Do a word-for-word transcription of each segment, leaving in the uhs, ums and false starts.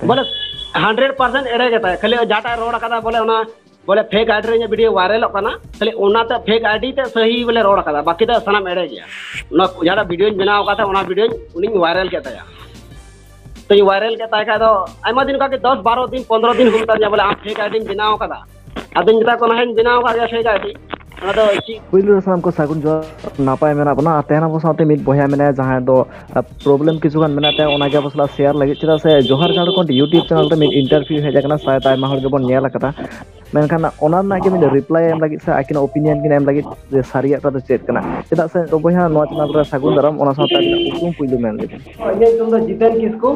ᱵᱚᱞᱮ hundred percent ᱮᱲᱮ ᱜᱮ ᱛᱟᱭᱟ᱾ ᱠᱷᱟᱹᱞᱤ ᱡᱟᱦᱟᱸᱴᱟᱜ ᱨᱚᱲ ᱟᱠᱟᱫᱟ ᱵᱚᱞᱮ ᱚᱱᱟ ᱵᱚᱞᱮ ᱯᱷᱮᱠ ᱟᱭᱰᱤ ᱨᱮ ᱤᱧᱟᱹᱜ ᱵᱷᱤᱰᱤᱭᱳ ᱵᱷᱟᱭᱨᱟᱞᱚᱜ ᱠᱟᱱᱟ, ᱠᱷᱟᱹᱞᱤ ᱚᱱᱟᱛᱮ ᱯᱷᱮᱠ ᱟᱭᱰᱤ ᱛᱮ ᱥᱟᱹᱦᱤ ᱵᱚᱞᱮ ᱨᱚᱲ ᱟᱠᱟᱫᱟ, ᱵᱟᱹᱠᱤ ᱫᱚ ᱥᱟᱱᱟᱢ ᱮᱲᱮ ᱜᱮᱭᱟ᱾ ᱚᱱᱟ ᱡᱟᱦᱟᱸᱴᱟᱜ ᱵᱷᱤᱰᱤᱭᱳᱧ ᱵᱮᱱᱟᱣ ᱟᱠᱟᱫ ᱛᱟᱦᱮᱸᱫ, ᱚᱱᱟ ᱵᱷᱤᱰᱤᱭᱳᱧ ᱩᱱᱤᱧ ᱵᱷᱟᱭᱨᱟᱞ ᱠᱮᱫ ᱛᱟᱭᱟ᱾ ᱛᱚᱧ ᱵᱷᱟᱭᱨᱟᱞ ᱠᱮᱫ ᱛᱟᱭ ᱠᱷᱟᱡ ᱫᱚ ᱟᱭᱢᱟ ᱫᱤᱱ ᱚᱱᱠᱟ ᱜᱮ ᱫᱚᱥ ᱵᱟᱨᱚ ᱫᱤᱱ ᱯᱚᱱᱫᱽᱨᱚ ᱫᱤᱱ ᱦᱩᱭ ᱠᱟᱱ ᱛᱤᱧᱟ ᱵᱚᱞᱮ ᱟᱢ ᱯᱷᱮᱠ ᱟᱭᱰᱤᱢ ᱵᱮᱱᱟᱣ ᱟᱠᱟᱫᱟ᱾ ᱟᱫᱚᱧ ᱢᱮᱛᱟ ᱠᱚ ᱠᱟᱱᱟ, ᱦᱮᱸᱧ ᱵᱮᱱᱟᱣ ᱟᱠᱟᱫ ᱜᱮᱭᱟ ᱯᱷᱮᱠ ᱟᱭᱰᱤ᱾ ᱚᱱᱟ ᱫᱚ ᱪᱮᱫ? ᱯᱩᱭᱞᱩ ᱨᱮ ᱥᱟᱱᱟᱢ ᱠᱚ ᱥᱟᱹᱜᱩᱱ ᱡᱚᱦᱟᱨ, ᱱᱟᱯᱟᱭ ᱢᱮᱱᱟᱜ ᱵᱚᱱᱟ᱾ ᱟᱨ ᱛᱮᱦᱮᱧ ᱟᱵᱚ ᱥᱟᱶᱛᱮ ᱢᱤᱫ ᱵᱚᱭᱦᱟ ᱢᱮᱱᱟᱭᱟ, ᱡᱟᱦᱟᱸᱭ ᱫᱚ ᱯᱨᱚᱵᱞᱮᱢ ᱠᱤᱪᱷᱩ ᱜᱟᱱ ᱢᱮᱱᱟᱜ ᱛᱟᱭᱟ, ᱚᱱᱟᱜᱮ ᱟᱵᱚ ᱥᱟᱞᱟᱜ ᱥᱮᱭᱟᱨ ᱞᱟᱹᱜᱤᱫ᱾ ᱪᱮᱫᱟᱜ ᱥᱮ ᱡᱚᱦᱟᱨ ᱡᱷᱟᱲᱠᱷᱚᱸᱰ ᱭᱩᱴᱩᱵ ᱪᱮᱱᱮᱞ ᱨᱮ ᱢᱤᱫ ᱤᱱᱴᱟᱨᱵᱷᱤᱭᱩ ᱦᱮᱡ ᱟᱠᱟᱱᱟ, ᱥᱟᱭᱟᱫ ᱟᱭᱢᱟ ᱦᱚᱲ ᱜᱮᱵᱚᱱ ᱧᱮᱞ ᱟᱠᱟᱫᱟ᱾ ᱢᱮᱱᱠᱷᱟᱱ ᱚᱱᱟ ᱨᱮᱱᱟᱜ ᱜᱮ ᱢᱤᱫ ᱨᱤᱯᱞᱟᱭ ᱮᱢ ᱞᱟᱹᱜᱤᱫ ᱥᱮ ᱟᱹᱠᱤᱱᱟᱜ ᱚᱯᱤᱱᱤᱭᱚᱱ ᱠᱤᱱ ᱮᱢ ᱞᱟᱹᱜᱤᱫ ᱡᱮ ᱥᱟᱹᱨᱤᱭᱟᱜ ᱫᱚ ᱪᱮᱫ ᱠᱟᱱᱟ᱾ ᱪᱮᱫᱟᱜ ᱥᱮ ᱵᱚᱭᱦᱟ, ᱱᱚᱣᱟ ᱪᱮᱱᱮᱞ ᱨᱮ ᱥᱟᱹᱜᱩᱱ ᱫᱟᱨᱟᱢ, ᱚᱱᱟ ᱥᱟᱶᱛᱮ ᱟᱹᱵᱤᱱᱟᱜ ᱩᱯᱨᱩᱢ ᱯᱩᱭᱞᱩ ᱢᱮᱱ ᱞᱮᱵᱤᱱ᱾ ᱤᱧᱟᱹᱜ ᱧᱩᱛᱩᱢ ᱫᱚ ᱡᱤᱛᱮᱱ ᱠᱤᱥᱠᱩ,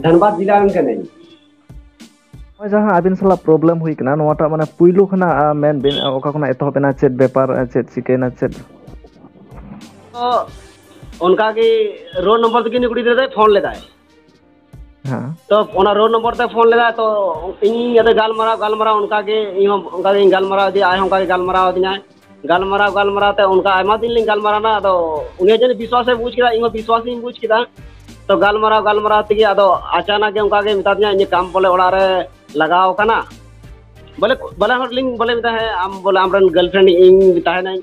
ᱫᱷᱟᱱᱵᱟᱫᱽ ᱡᱮᱞᱟ ᱨᱮᱱ ᱠᱟᱹᱱᱟᱹᱧ᱾ ᱱᱚᱜᱼᱚᱭ ᱡᱟᱦᱟᱸ ᱟᱹᱵᱤᱱ ᱥᱟᱞᱟᱜ ᱯᱨᱚᱵᱞᱮᱢ ᱦᱩᱭ ᱠᱟᱱᱟ, ᱱᱚᱣᱟᱴᱟᱜ ᱢᱟᱱᱮ ᱯᱩᱭᱞᱩ ᱠᱷᱚᱱᱟᱜ, ᱟ, ᱢᱮᱱ ᱵᱤᱱ, ᱟ, ᱚᱠᱟ ᱠᱷᱚᱱᱟᱜ ᱮᱛᱚᱦᱚᱵ ᱮᱱᱟ, ᱪᱮᱫ ᱵᱮᱯᱟᱨ, ᱟ, ᱪᱮᱫ ᱪᱤᱠᱟᱹᱭᱮᱱᱟ, ᱪᱮᱫ? ᱛᱚ ᱚᱱᱠᱟ ᱜᱮ ᱨᱳᱞ ᱱᱚᱢᱵᱚᱨ ᱛᱮᱜᱮ ᱩᱱᱤ ᱠᱩᱲᱤ ᱜᱤᱫᱽᱨᱟᱹ ᱫᱚᱭ ᱯᱷᱳᱱ ᱞᱮᱫᱟᱭ᱾ ᱦᱮᱸ᱾ ᱛᱚ ᱚᱱᱟ ᱨᱳᱞ ᱱᱚᱢᱵᱚᱨ ᱛᱮ ᱯᱷᱳᱱ ᱞᱮᱫᱟᱭ, ᱛᱚ ᱤᱧ ᱟᱫᱚ ᱜᱟᱞᱢᱟᱨᱟᱣ, ᱜᱟᱞᱢᱟᱨᱟᱣ ᱚᱱᱠᱟ ᱜᱮ ᱤᱧ ᱦᱚᱸ ᱚᱱᱠᱟ ᱜᱤᱧ ᱜᱟᱞᱢᱟᱨᱟᱣ ᱤᱫᱤᱭᱟ, ᱟᱡ ᱦᱚᱸ ᱚᱱᱠᱟ ᱜᱮ ᱜᱟᱞᱢᱟᱨᱟᱣ ᱤᱫᱤᱧᱟᱭ᱾ ᱜᱟᱞᱢᱟᱨᱟᱣ, ᱜᱟᱞᱢᱟᱨᱟᱣ ᱛᱮ ᱚᱱᱠᱟ ᱟᱭᱢᱟ ᱫᱤᱱ ᱞᱤᱧ ᱜᱟᱞᱢᱟᱨᱟᱣ ᱮᱱᱟ, ᱟᱫᱚ ᱩᱱᱤ ᱦᱚᱸ ᱡᱟᱹᱱᱤᱡ ᱵᱤᱥᱣᱟᱥ ᱮ ᱵᱩᱡᱽ ᱠᱮᱫᱟ, ᱤᱧ ᱦᱚᱸ ᱵᱤᱥᱣᱟᱥ ᱤᱧ ᱵᱩᱡᱽ ᱠᱮᱫᱟ᱾ ᱛᱚ ᱜᱟᱞᱢᱟᱨᱟᱣ, ᱜᱟᱞᱢᱟᱨᱟᱣ ᱛᱮᱜᱮ ᱟᱫᱚ ᱟᱪᱟᱱᱟᱠ ᱜᱮ ᱚᱱᱠᱟ ᱜᱮ ᱢᱮᱛᱟ ᱫᱤᱧᱟ, ᱤᱧᱟᱹᱜ ᱠᱟᱢ ᱵᱚᱞᱮ ᱚᱲᱟᱜ ᱨᱮ ᱞᱟᱜᱟᱣ ᱠᱟᱱᱟ᱾ ᱵᱚᱞᱮ ᱵᱟᱱᱟ ᱦᱚᱲ ᱞᱤᱧ ᱵᱚᱞᱮ ᱢᱮᱛᱟ, ᱦᱮᱸ, ᱟᱢ ᱵᱚᱞᱮ ᱟᱢᱨᱮᱱ ᱜᱟᱨᱞᱯᱷᱨᱮᱱᱰ ᱤᱧ ᱛᱟᱦᱮᱱᱟᱹᱧ,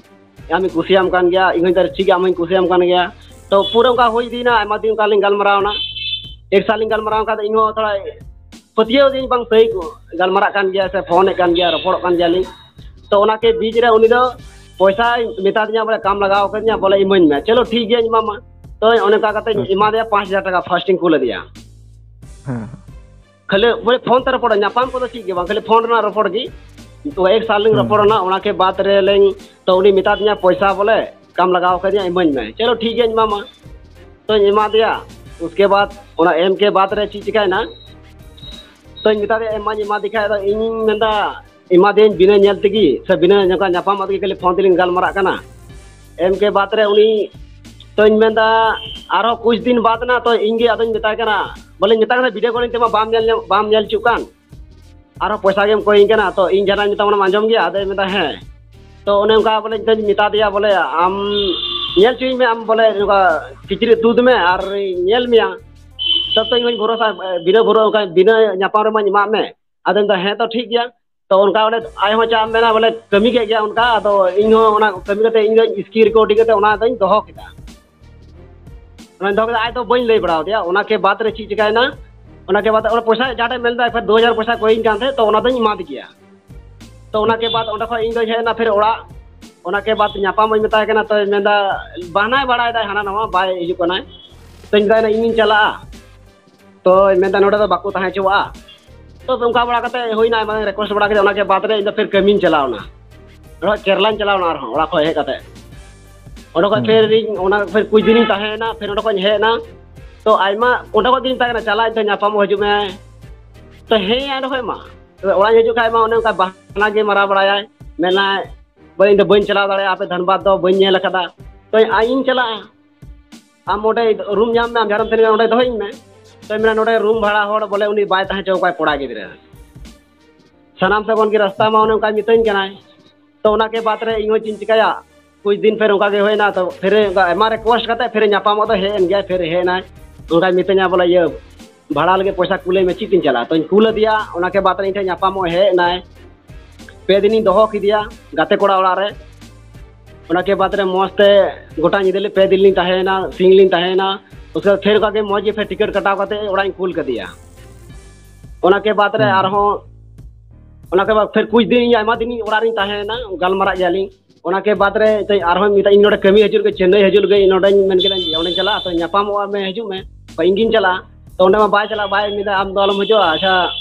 ᱟᱢᱤᱧ ᱠᱩᱥᱤᱭᱟᱢ ᱠᱟᱱ ᱜᱮᱭᱟ, ᱤᱧ ᱦᱚᱸ ᱴᱷᱤᱠ ᱜᱮᱭᱟ, ᱟᱢ ᱦᱚᱸᱧ ᱠᱩᱥᱤᱭᱟᱢ ᱠᱟᱱ ᱜᱮᱭᱟ᱾ ᱛᱚ ᱯᱩᱨᱟᱹ ᱚᱱᱠᱟ ᱦᱩᱭ ᱤᱫᱤᱭᱮᱱᱟ, ᱟᱭᱢᱟ ᱫᱤᱱ ᱚᱱᱠᱟ ᱞᱤᱧ ᱜᱟᱞᱢᱟᱨᱟᱣ ᱮᱱᱟ᱾ ᱮᱠ ᱥᱟᱞ ᱞᱤᱧ ᱜᱟᱞᱢᱟᱨᱟᱣ ᱠᱟᱛᱮ ᱤᱧ ᱦᱚᱸ ᱛᱷᱚᱲᱟ ᱯᱟᱹᱛᱭᱟᱹᱣ ᱫᱤᱧ ᱵᱟᱝ ᱥᱟᱹᱦᱤ ᱠᱚ ᱜᱟᱞᱢᱟᱨᱟᱜ ᱠᱟᱱ ᱜᱮᱭᱟ ᱥᱮ ᱯᱷᱳᱱᱮᱫ ᱠᱟᱱ ᱜᱮᱭᱟ, ᱨᱚᱯᱚᱲᱚᱜ ᱠᱟᱱ ᱜᱮᱭᱟᱞᱤᱧ᱾ ᱛᱚ ᱚᱱᱟ ᱠᱮ ᱵᱤᱪ ᱨᱮ ᱩᱱᱤ ᱫᱚ ᱯᱚᱭᱥᱟᱭ ᱢᱮᱛᱟ ᱫᱤᱧᱟ, ᱵᱚᱞᱮ ᱠᱟᱢ ᱞᱟᱜᱟᱣ ᱠᱟᱫᱤᱧᱟ, ᱵᱚᱞᱮ ᱤᱢᱟᱹᱧ ᱢᱮ, ᱪᱚᱞᱚ ᱴᱷᱤᱠ ᱜᱮᱭᱟᱧ ᱮᱢᱟᱢᱟ᱾ ᱛᱚ ᱚᱱᱮ ᱚᱱᱠᱟ ᱠᱟᱛᱮᱧ ᱟᱪᱪᱷᱟ᱾ ᱮᱢᱟ ᱫᱮᱭᱟ ᱯᱟᱸᱪ ᱦᱟᱡᱟᱨ ᱴᱟᱠᱟ, ᱯᱷᱟᱥᱴ ᱤᱧ ᱠᱩᱞ ᱟᱫᱮᱭᱟ᱾ ᱦᱮᱸ᱾ ᱠᱷᱟᱹᱞᱤ ᱵᱚᱞᱮ ᱯᱷᱳᱱ ᱛᱮ ᱨᱚᱯᱚᱲ, ᱧᱟᱯᱟᱢ ᱠᱚᱫᱚ ᱪᱮᱫ ᱜᱮ ᱵᱟᱝ, ᱠᱷᱟᱹᱞᱤ ᱯᱷᱳᱱ ᱨᱮᱱᱟᱜ ᱨᱚᱯᱚᱲ ᱜᱮ᱾ ᱛᱚ ᱮᱠ ᱥᱟᱞ ᱞᱤᱧ ᱦᱮᱸ᱾ ᱨᱚᱯᱚᱲ ᱮᱱᱟ, ᱚᱱᱟ ᱠᱮ ᱵᱟᱫ ᱨᱮ ᱞᱤᱧ, ᱛᱚ ᱩᱱᱤ ᱢᱮᱛᱟ ᱫᱤᱧᱟ ᱯᱚᱭᱥᱟ ᱵᱚᱞᱮ ᱠᱟᱢ ᱞᱟᱜᱟᱣ ᱠᱟᱫᱤᱧᱟ, ᱤᱢᱟᱹᱧ ᱢᱮ, ᱪᱚᱞᱚ ᱴᱷᱤᱠ ᱜᱮᱭᱟᱧ ᱮᱢᱟᱢᱟ᱾ ᱛᱚᱧ ᱮᱢᱟ ᱫᱮᱭᱟ᱾ ᱩᱥᱠᱮ ᱵᱟᱫ ᱚᱱᱟ ᱮᱢ ᱠᱮ ᱵᱟᱫ ᱨᱮ ᱪᱮᱫ ᱪᱤᱠᱟᱭᱮᱱᱟ? ᱛᱚᱧ ᱢᱮᱛᱟ ᱫᱮᱭᱟ ᱮᱢᱟᱧ ᱮᱢᱟ ᱫᱮ ᱠᱷᱟᱡ, ᱟᱫᱚ ᱤᱧᱤᱧ ᱢᱮᱱᱫᱟ ᱮᱢᱟ ᱫᱮᱭᱟᱹᱧ ᱵᱤᱱᱟᱹ ᱧᱮᱞ ᱛᱮᱜᱮ ᱥᱮ ᱵᱤᱱᱟᱹ ᱱᱚᱝᱠᱟ ᱧᱟᱯᱟᱢ ᱛᱮᱜᱮ, ᱠᱷᱟᱹᱞᱤ ᱯᱷᱳᱱ ᱛᱮᱞᱤᱧ ᱜᱟᱞᱢᱟᱨᱟᱜ ᱠᱟᱱᱟ᱾ ᱮᱢ ᱠᱮ ᱵᱟᱫ ᱨᱮ ᱩᱱᱤ ᱛᱚᱧ ᱢᱮᱱᱫᱟ ᱟᱨᱦᱚᱸ ᱠᱩᱪ ᱫᱤᱱ ᱵᱟᱫ ᱱᱟ, ᱛᱚ ᱤᱧ ᱜᱮ ᱟᱫᱚᱧ ᱢᱮᱛᱟᱭ ᱠᱟᱱᱟ, ᱵᱚᱞᱮᱧ ᱢᱮᱛᱟᱭ ᱠᱟᱱᱟ ᱵᱷᱤᱰᱤᱭᱳ ᱠᱚᱞᱤᱝ ᱛᱮᱢᱟ ᱵᱟᱢ ᱧᱮᱞ ᱧᱟᱢ-, ᱵᱟᱢ ᱧᱮᱞ ᱦᱚᱪᱚᱜ ᱠᱟᱱ, ᱟᱨᱦᱚᱸ ᱯᱚᱭᱥᱟ ᱜᱮᱢ ᱠᱚᱭᱤᱧ ᱠᱟᱱᱟ, ᱛᱚ ᱤᱧ ᱡᱟᱦᱟᱱᱟᱜ ᱤᱧ ᱢᱮᱛᱟᱢ ᱚᱱᱟᱢ ᱟᱸᱡᱚᱢ ᱜᱮᱭᱟ? ᱟᱫᱚᱭ ᱢᱮᱱᱫᱟ ᱦᱮᱸ᱾ ᱛᱚ ᱚᱱᱮ ᱚᱱᱠᱟ ᱵᱚᱞᱮ ᱤᱧ ᱫᱚᱧ ᱢᱮᱛᱟ ᱫᱮᱭᱟ ᱵᱚᱞᱮ ᱟᱢ ᱧᱮᱞ ᱦᱚᱪᱚᱧ ᱢᱮ, ᱟᱢ ᱵᱚᱞᱮ ᱱᱚᱝᱠᱟ ᱠᱤᱪᱨᱤᱡ ᱛᱩᱫ ᱢᱮ ᱟᱨ ᱧᱮᱞ ᱢᱮᱭᱟ᱾ ᱛᱚ ᱤᱧ ᱦᱚᱸᱧ ᱵᱷᱚᱨᱚᱥᱟ, ᱵᱤᱱᱟᱹ ᱵᱷᱚᱨᱚ-, ᱚᱱᱠᱟ ᱵᱤᱱᱟᱹ ᱧᱟᱯᱟᱢ ᱨᱮᱢᱟᱧ ᱮᱢᱟᱜ ᱢᱮ᱾ ᱟᱫᱚᱧ ᱢᱮᱱᱫᱟ, "ᱦᱮᱸ ᱛᱚ ᱴᱷᱤᱠ ᱜᱮᱭᱟ᱾" ᱛᱚ ᱚᱱᱠᱟ ᱚᱸᱰᱮ ᱟᱡ ᱦᱚᱸ ᱪᱟᱜ ᱮᱢ ᱢᱮᱱᱟ ᱵᱚᱞᱮ ᱠᱟᱹᱢᱤ ᱠᱮᱫ ᱜᱮᱭᱟ ᱚᱱᱠᱟ, ᱟᱫᱚ ᱤᱧ ᱦᱚᱸ ᱚᱱᱟ ᱠᱟᱹᱢᱤ ᱠᱟᱛᱮ ᱤᱧ ᱫᱚ screen recording ᱠᱟᱛᱮ ᱚᱱᱟ ᱫᱚᱧ ᱫᱚᱦᱚ ᱠᱮᱫᱟ᱾ ᱚᱱᱟᱧ ᱫᱚᱦᱚ ᱠᱮᱫᱟ, ᱟᱡ ᱫᱚ ᱵᱟᱹᱧ ᱞᱟᱹᱭ ᱵᱟᱲᱟ ᱟᱫᱮᱭᱟ᱾ ᱚᱱᱟ ᱠᱮ ᱵᱟᱫ ᱨᱮ ᱪᱮᱫ ᱪᱤᱠᱟᱭᱮᱱᱟ, ᱚᱱᱟ ᱠᱮ ᱵᱟᱫ ᱚᱱᱟ ᱯᱚᱭᱥᱟ ᱡᱟᱦᱟᱸᱴᱟᱜ ᱢᱮᱱᱫᱟ ᱮᱠ ᱫᱩ ᱦᱟᱡᱟᱨ ᱯᱚᱭᱥᱟ ᱠᱚᱭᱤᱧ ᱠᱟᱱ ᱛᱟᱦᱮᱸᱫ, ᱛᱚ ᱚᱱᱟ ᱫᱚᱧ ᱮᱢᱟ ᱫᱮ ᱜᱮᱭᱟ᱾ ᱛᱚ ᱚᱱᱟ ᱠᱮ ᱵᱟᱫ ᱚᱸᱰᱮ ᱠᱷᱚᱱ ᱤᱧ ᱫᱚᱧ ᱦᱮᱡ ᱮᱱᱟ ᱯᱷᱤᱨ ᱚᱲᱟᱜ᱾ ᱚᱱᱟ ᱠᱮ ᱵᱟᱫ ᱧᱟᱯᱟᱢᱚᱜ ᱤᱧ ᱢᱮᱛᱟᱭ ᱠᱟᱱᱟ, ᱛᱚᱭ ᱢᱮᱱᱫᱟ, ᱵᱟᱦᱱᱟᱭ ᱵᱟᱲᱟᱭᱮᱫᱟᱭ ᱦᱟᱱᱟ ᱱᱟᱣᱟ, ᱵᱟᱭ ᱦᱤᱡᱩᱜ ᱠᱟᱱᱟᱭ᱾ ᱛᱚᱧ ᱢᱮᱛᱟᱭ ᱠᱟᱱᱟ, "ᱤᱧᱤᱧ ᱪᱟᱞᱟᱜᱼᱟ᱾" ᱛᱚᱭ ᱢᱮᱱᱫᱟ, "ᱱᱚᱰᱮ ᱫᱚ ᱵᱟᱠᱚ ᱛᱟᱦᱮᱸ ᱦᱚᱪᱚᱣᱟᱜᱼᱟ᱾" ᱛᱚ ᱚᱱᱠᱟ ᱵᱟᱲᱟ ᱠᱟᱛᱮ ᱦᱩᱭᱱᱟ, ᱟᱭᱢᱟ ᱫᱤᱱ request ᱵᱟᱲᱟ ᱠᱟᱛᱮ ᱚᱱᱟ ᱠᱮ ᱵᱟᱫ ᱨᱮ ᱤᱧ ᱫᱚ ᱯᱷᱤᱨ ᱠᱟᱹᱢᱤᱧ ᱪᱟᱞᱟᱣ ᱮᱱᱟ᱾ ᱟᱨᱦᱚᱸ ᱠᱮᱨᱞᱟᱧ ᱪᱟᱞᱟᱣ ᱮᱱᱟ ᱟᱨᱦᱚᱸ ᱚᱲᱟᱜ ᱠᱷᱚᱱ ᱦᱮᱡ ᱠᱟᱛᱮ᱾ ᱚᱸᱰᱮ ᱠᱷᱚᱱ ᱦᱩᱸ᱾ ᱯᱷᱤᱨ ᱤᱧ ᱚᱱᱟ ᱯᱷᱤᱨ ᱠᱩᱪ ᱫᱤᱱᱤᱧ ᱛᱟᱦᱮᱸᱭᱮᱱᱟ, ᱯᱷᱤᱨ ᱚᱸᱰᱮ ᱠᱷᱚᱱ ᱤᱧ ᱦᱮᱡ ᱮᱱᱟ᱾ ᱛᱚ ᱟᱭᱢᱟ ᱚᱸᱰᱮ ᱠᱷᱚᱱ ᱜᱤᱧ ᱢᱮᱛᱟᱭ ᱠᱟᱱᱟ, "ᱪᱟᱞᱟᱜ ᱟᱹᱧ ᱛᱚ ᱧᱟᱯᱟᱢᱚᱜ ᱦᱤᱡᱩᱜ ᱢᱮ᱾" ᱛᱚ ᱦᱮᱸ ᱚᱸᱰᱮ ᱠᱷᱚᱱ ᱢᱟ᱾ ᱛᱚ ᱚᱲᱟᱜ ᱤᱧ ᱦᱤᱡᱩᱜ ᱠᱷᱟᱱ ᱢᱟ ᱚᱱᱮ ᱚᱱᱠᱟ ᱵᱟᱦᱟᱱᱟ ᱜᱮ ᱢᱟᱨᱟᱣ ᱵᱟᱲᱟᱭᱟᱭ, ᱢᱮᱱᱟᱭ, "ᱵᱟᱹᱧ, ᱤᱧ ᱫᱚ ᱵᱟᱹᱧ ᱪᱟᱞᱟᱣ ᱫᱟᱲᱮᱭᱟᱜᱼᱟ, ᱟᱯᱮ ᱫᱷᱟᱱᱵᱟᱫᱽ ᱫᱚ ᱵᱟᱹᱧ ᱧᱮᱞ ᱟᱠᱟᱫᱟ, ᱛᱚ ᱟᱡ ᱤᱧ ᱪᱟᱞᱟᱜᱼᱟ, ᱟᱢ ᱚᱸᱰᱮ ᱨᱩᱢ ᱧᱟᱢ ᱢᱮ, ᱟᱢ ᱡᱟᱦᱟᱸ ᱨᱮᱢ ᱛᱟᱦᱮᱱ ᱠᱟᱱᱟ ᱚᱸᱰᱮ ᱫᱚᱦᱚᱭᱤᱧ ᱢᱮ᱾" ᱛᱚ ᱢᱮᱱᱟ, "ᱱᱚᱰᱮ ᱨᱩᱢ ᱵᱷᱟᱲᱟ ᱦᱚᱲ ᱵᱚᱞᱮ ᱩᱱᱤ ᱵᱟᱭ ᱛᱟᱦᱮᱸ ᱦᱚᱪᱚ ᱠᱚᱣᱟ ᱠᱚᱲᱟ ᱜᱤᱫᱽᱨᱟᱹ, ᱥᱟᱱᱟᱢ ᱥᱮᱫ ᱠᱷᱚᱱ ᱜᱮ ᱨᱟᱥᱛᱟ ᱢᱟ ᱚᱱᱮ ᱚᱱᱠᱟᱭ ᱢᱤᱛᱟᱹᱧ ᱠᱟᱱᱟᱭ᱾" ᱛᱚ ᱚᱱᱟ ᱠᱮ ᱵᱟᱫ ᱨᱮ ᱤᱧ ᱦᱚᱸ ᱪᱮᱫ ᱤᱧ ᱪᱤᱠᱟᱹᱭᱟ, ᱠᱩᱪ ᱫᱤᱱ ᱯᱷᱤᱨ ᱚᱱᱠᱟ ᱜᱮ ᱦᱩᱭᱱᱟ᱾ ᱛᱚ ᱯᱷᱤᱨ ᱚᱱᱠᱟ ᱟᱭᱢᱟ request ᱠᱟᱛᱮ ᱯᱷᱤᱨ ᱧᱟᱯᱟᱢᱚᱜ ᱫᱚ ᱦᱮᱡ ᱮᱱ ᱜᱮᱭᱟᱭ, ᱯᱷᱤᱨ ᱦᱮᱡ ᱮᱱᱟᱭ, ᱚᱱᱠᱟᱭ ᱢᱤᱛᱟᱹᱧᱟ ᱵᱚᱞᱮ, "ᱤᱭᱟᱹ ᱵᱷᱟᱲᱟ ᱞᱟᱹᱜᱤᱫ ᱯᱚᱭᱥᱟ ᱠᱩᱞᱟᱹᱧ ᱢᱮ, ᱪᱮᱫ ᱛᱤᱧ ᱪᱟᱞᱟᱜᱼᱟ?" ᱛᱚᱧ ᱠᱩᱞ ᱟᱫᱮᱭᱟ᱾ ᱚᱱᱟ ᱠᱮ ᱵᱟᱫ ᱨᱮ ᱤᱧ ᱴᱷᱮᱱ ᱧᱟᱯᱟᱢᱚᱜ ᱦᱮᱡ ᱮᱱᱟᱭ᱾ ᱯᱮ ᱫᱤᱱᱤᱧ ᱫᱚᱦᱚ ᱠᱮᱫᱮᱭᱟ ᱜᱟᱛᱮ ᱠᱚᱲᱟ ᱚᱲᱟᱜ ᱨᱮ᱾ ᱚᱱᱟ ᱠᱮ ᱵᱟᱫ ᱨᱮ ᱢᱚᱡᱽ ᱛᱮ ᱜᱚᱴᱟ ᱧᱤᱫᱟᱹ ᱞᱮ, ᱯᱮ ᱫᱤᱱ ᱞᱤᱧ ᱛᱟᱦᱮᱸᱭᱮᱱᱟ, ᱥᱤᱧ ᱞᱤᱧ ᱛᱟᱦᱮᱸᱭᱮᱱᱟ᱾ ᱩᱥᱠᱮ ᱵᱟᱫ ᱯᱷᱤᱨ ᱚᱱᱠᱟ ᱜᱮ ᱢᱚᱡᱽ ᱜᱮ ᱯᱷᱤᱨ ᱴᱤᱠᱤᱴ ᱠᱟᱴᱟᱣ ᱠᱟᱛᱮ ᱚᱲᱟᱜ ᱤᱧ ᱠᱩᱞ ᱠᱟᱫᱮᱭᱟ᱾ ᱚᱱᱟ ᱠᱮ ᱵᱟᱫ ᱨᱮ ᱦᱩᱸ᱾ ᱟᱨᱦᱚᱸ, ᱚᱱᱟ ᱠᱮ ᱵᱟᱫ ᱯᱷᱤᱨ ᱠᱩᱪ ᱫᱤᱱ ᱤᱧ ᱟᱭᱢᱟ ᱫᱤᱱ ᱤᱧ ᱚᱲᱟᱜ ᱨᱤᱧ ᱛᱟᱦᱮᱸᱭᱮᱱᱟ, ᱜᱟᱞᱢᱟᱨᱟᱜ ᱜᱮᱭᱟᱞᱤᱧ᱾ ᱚᱱᱟ ᱠᱮ ᱵᱟᱫ ᱨᱮ ᱛᱮ ᱟᱨᱦᱚᱸ ᱢᱮᱛᱟᱜ ᱤᱧ, "ᱱᱚᱰᱮ ᱠᱟᱹᱢᱤ ᱦᱤᱡᱩᱜ ᱞᱟᱹᱜᱤᱫ, ᱪᱮᱱᱱᱟᱭ ᱦᱤᱡᱩᱜ ᱞᱟᱹᱜᱤᱫ", ᱱᱚᱰᱮᱧ ᱢᱮᱱ ᱠᱮᱫᱟ, "ᱚᱸᱰᱮᱧ ᱪᱟᱞᱟᱜᱼᱟ, ᱛᱚ ᱧᱟᱯᱟᱢᱚᱜᱼᱟ ᱢᱮ, ᱦᱤᱡᱩᱜ ᱢᱮ, ᱵᱟ, ᱤᱧ ᱜᱤᱧ ᱪᱟᱞᱟᱜᱼᱟ᱾" ᱛᱚ ᱚᱸᱰᱮ ᱢᱟ ᱵᱟᱭ ᱪᱟᱞᱟᱜ, ᱵᱟᱭ ᱢᱮᱱᱫᱟ, "ᱟᱢ ᱫᱚ ᱟᱞᱚᱢ ᱦᱤᱡᱩᱜᱼᱟ, ᱟᱪᱪᱷᱟ,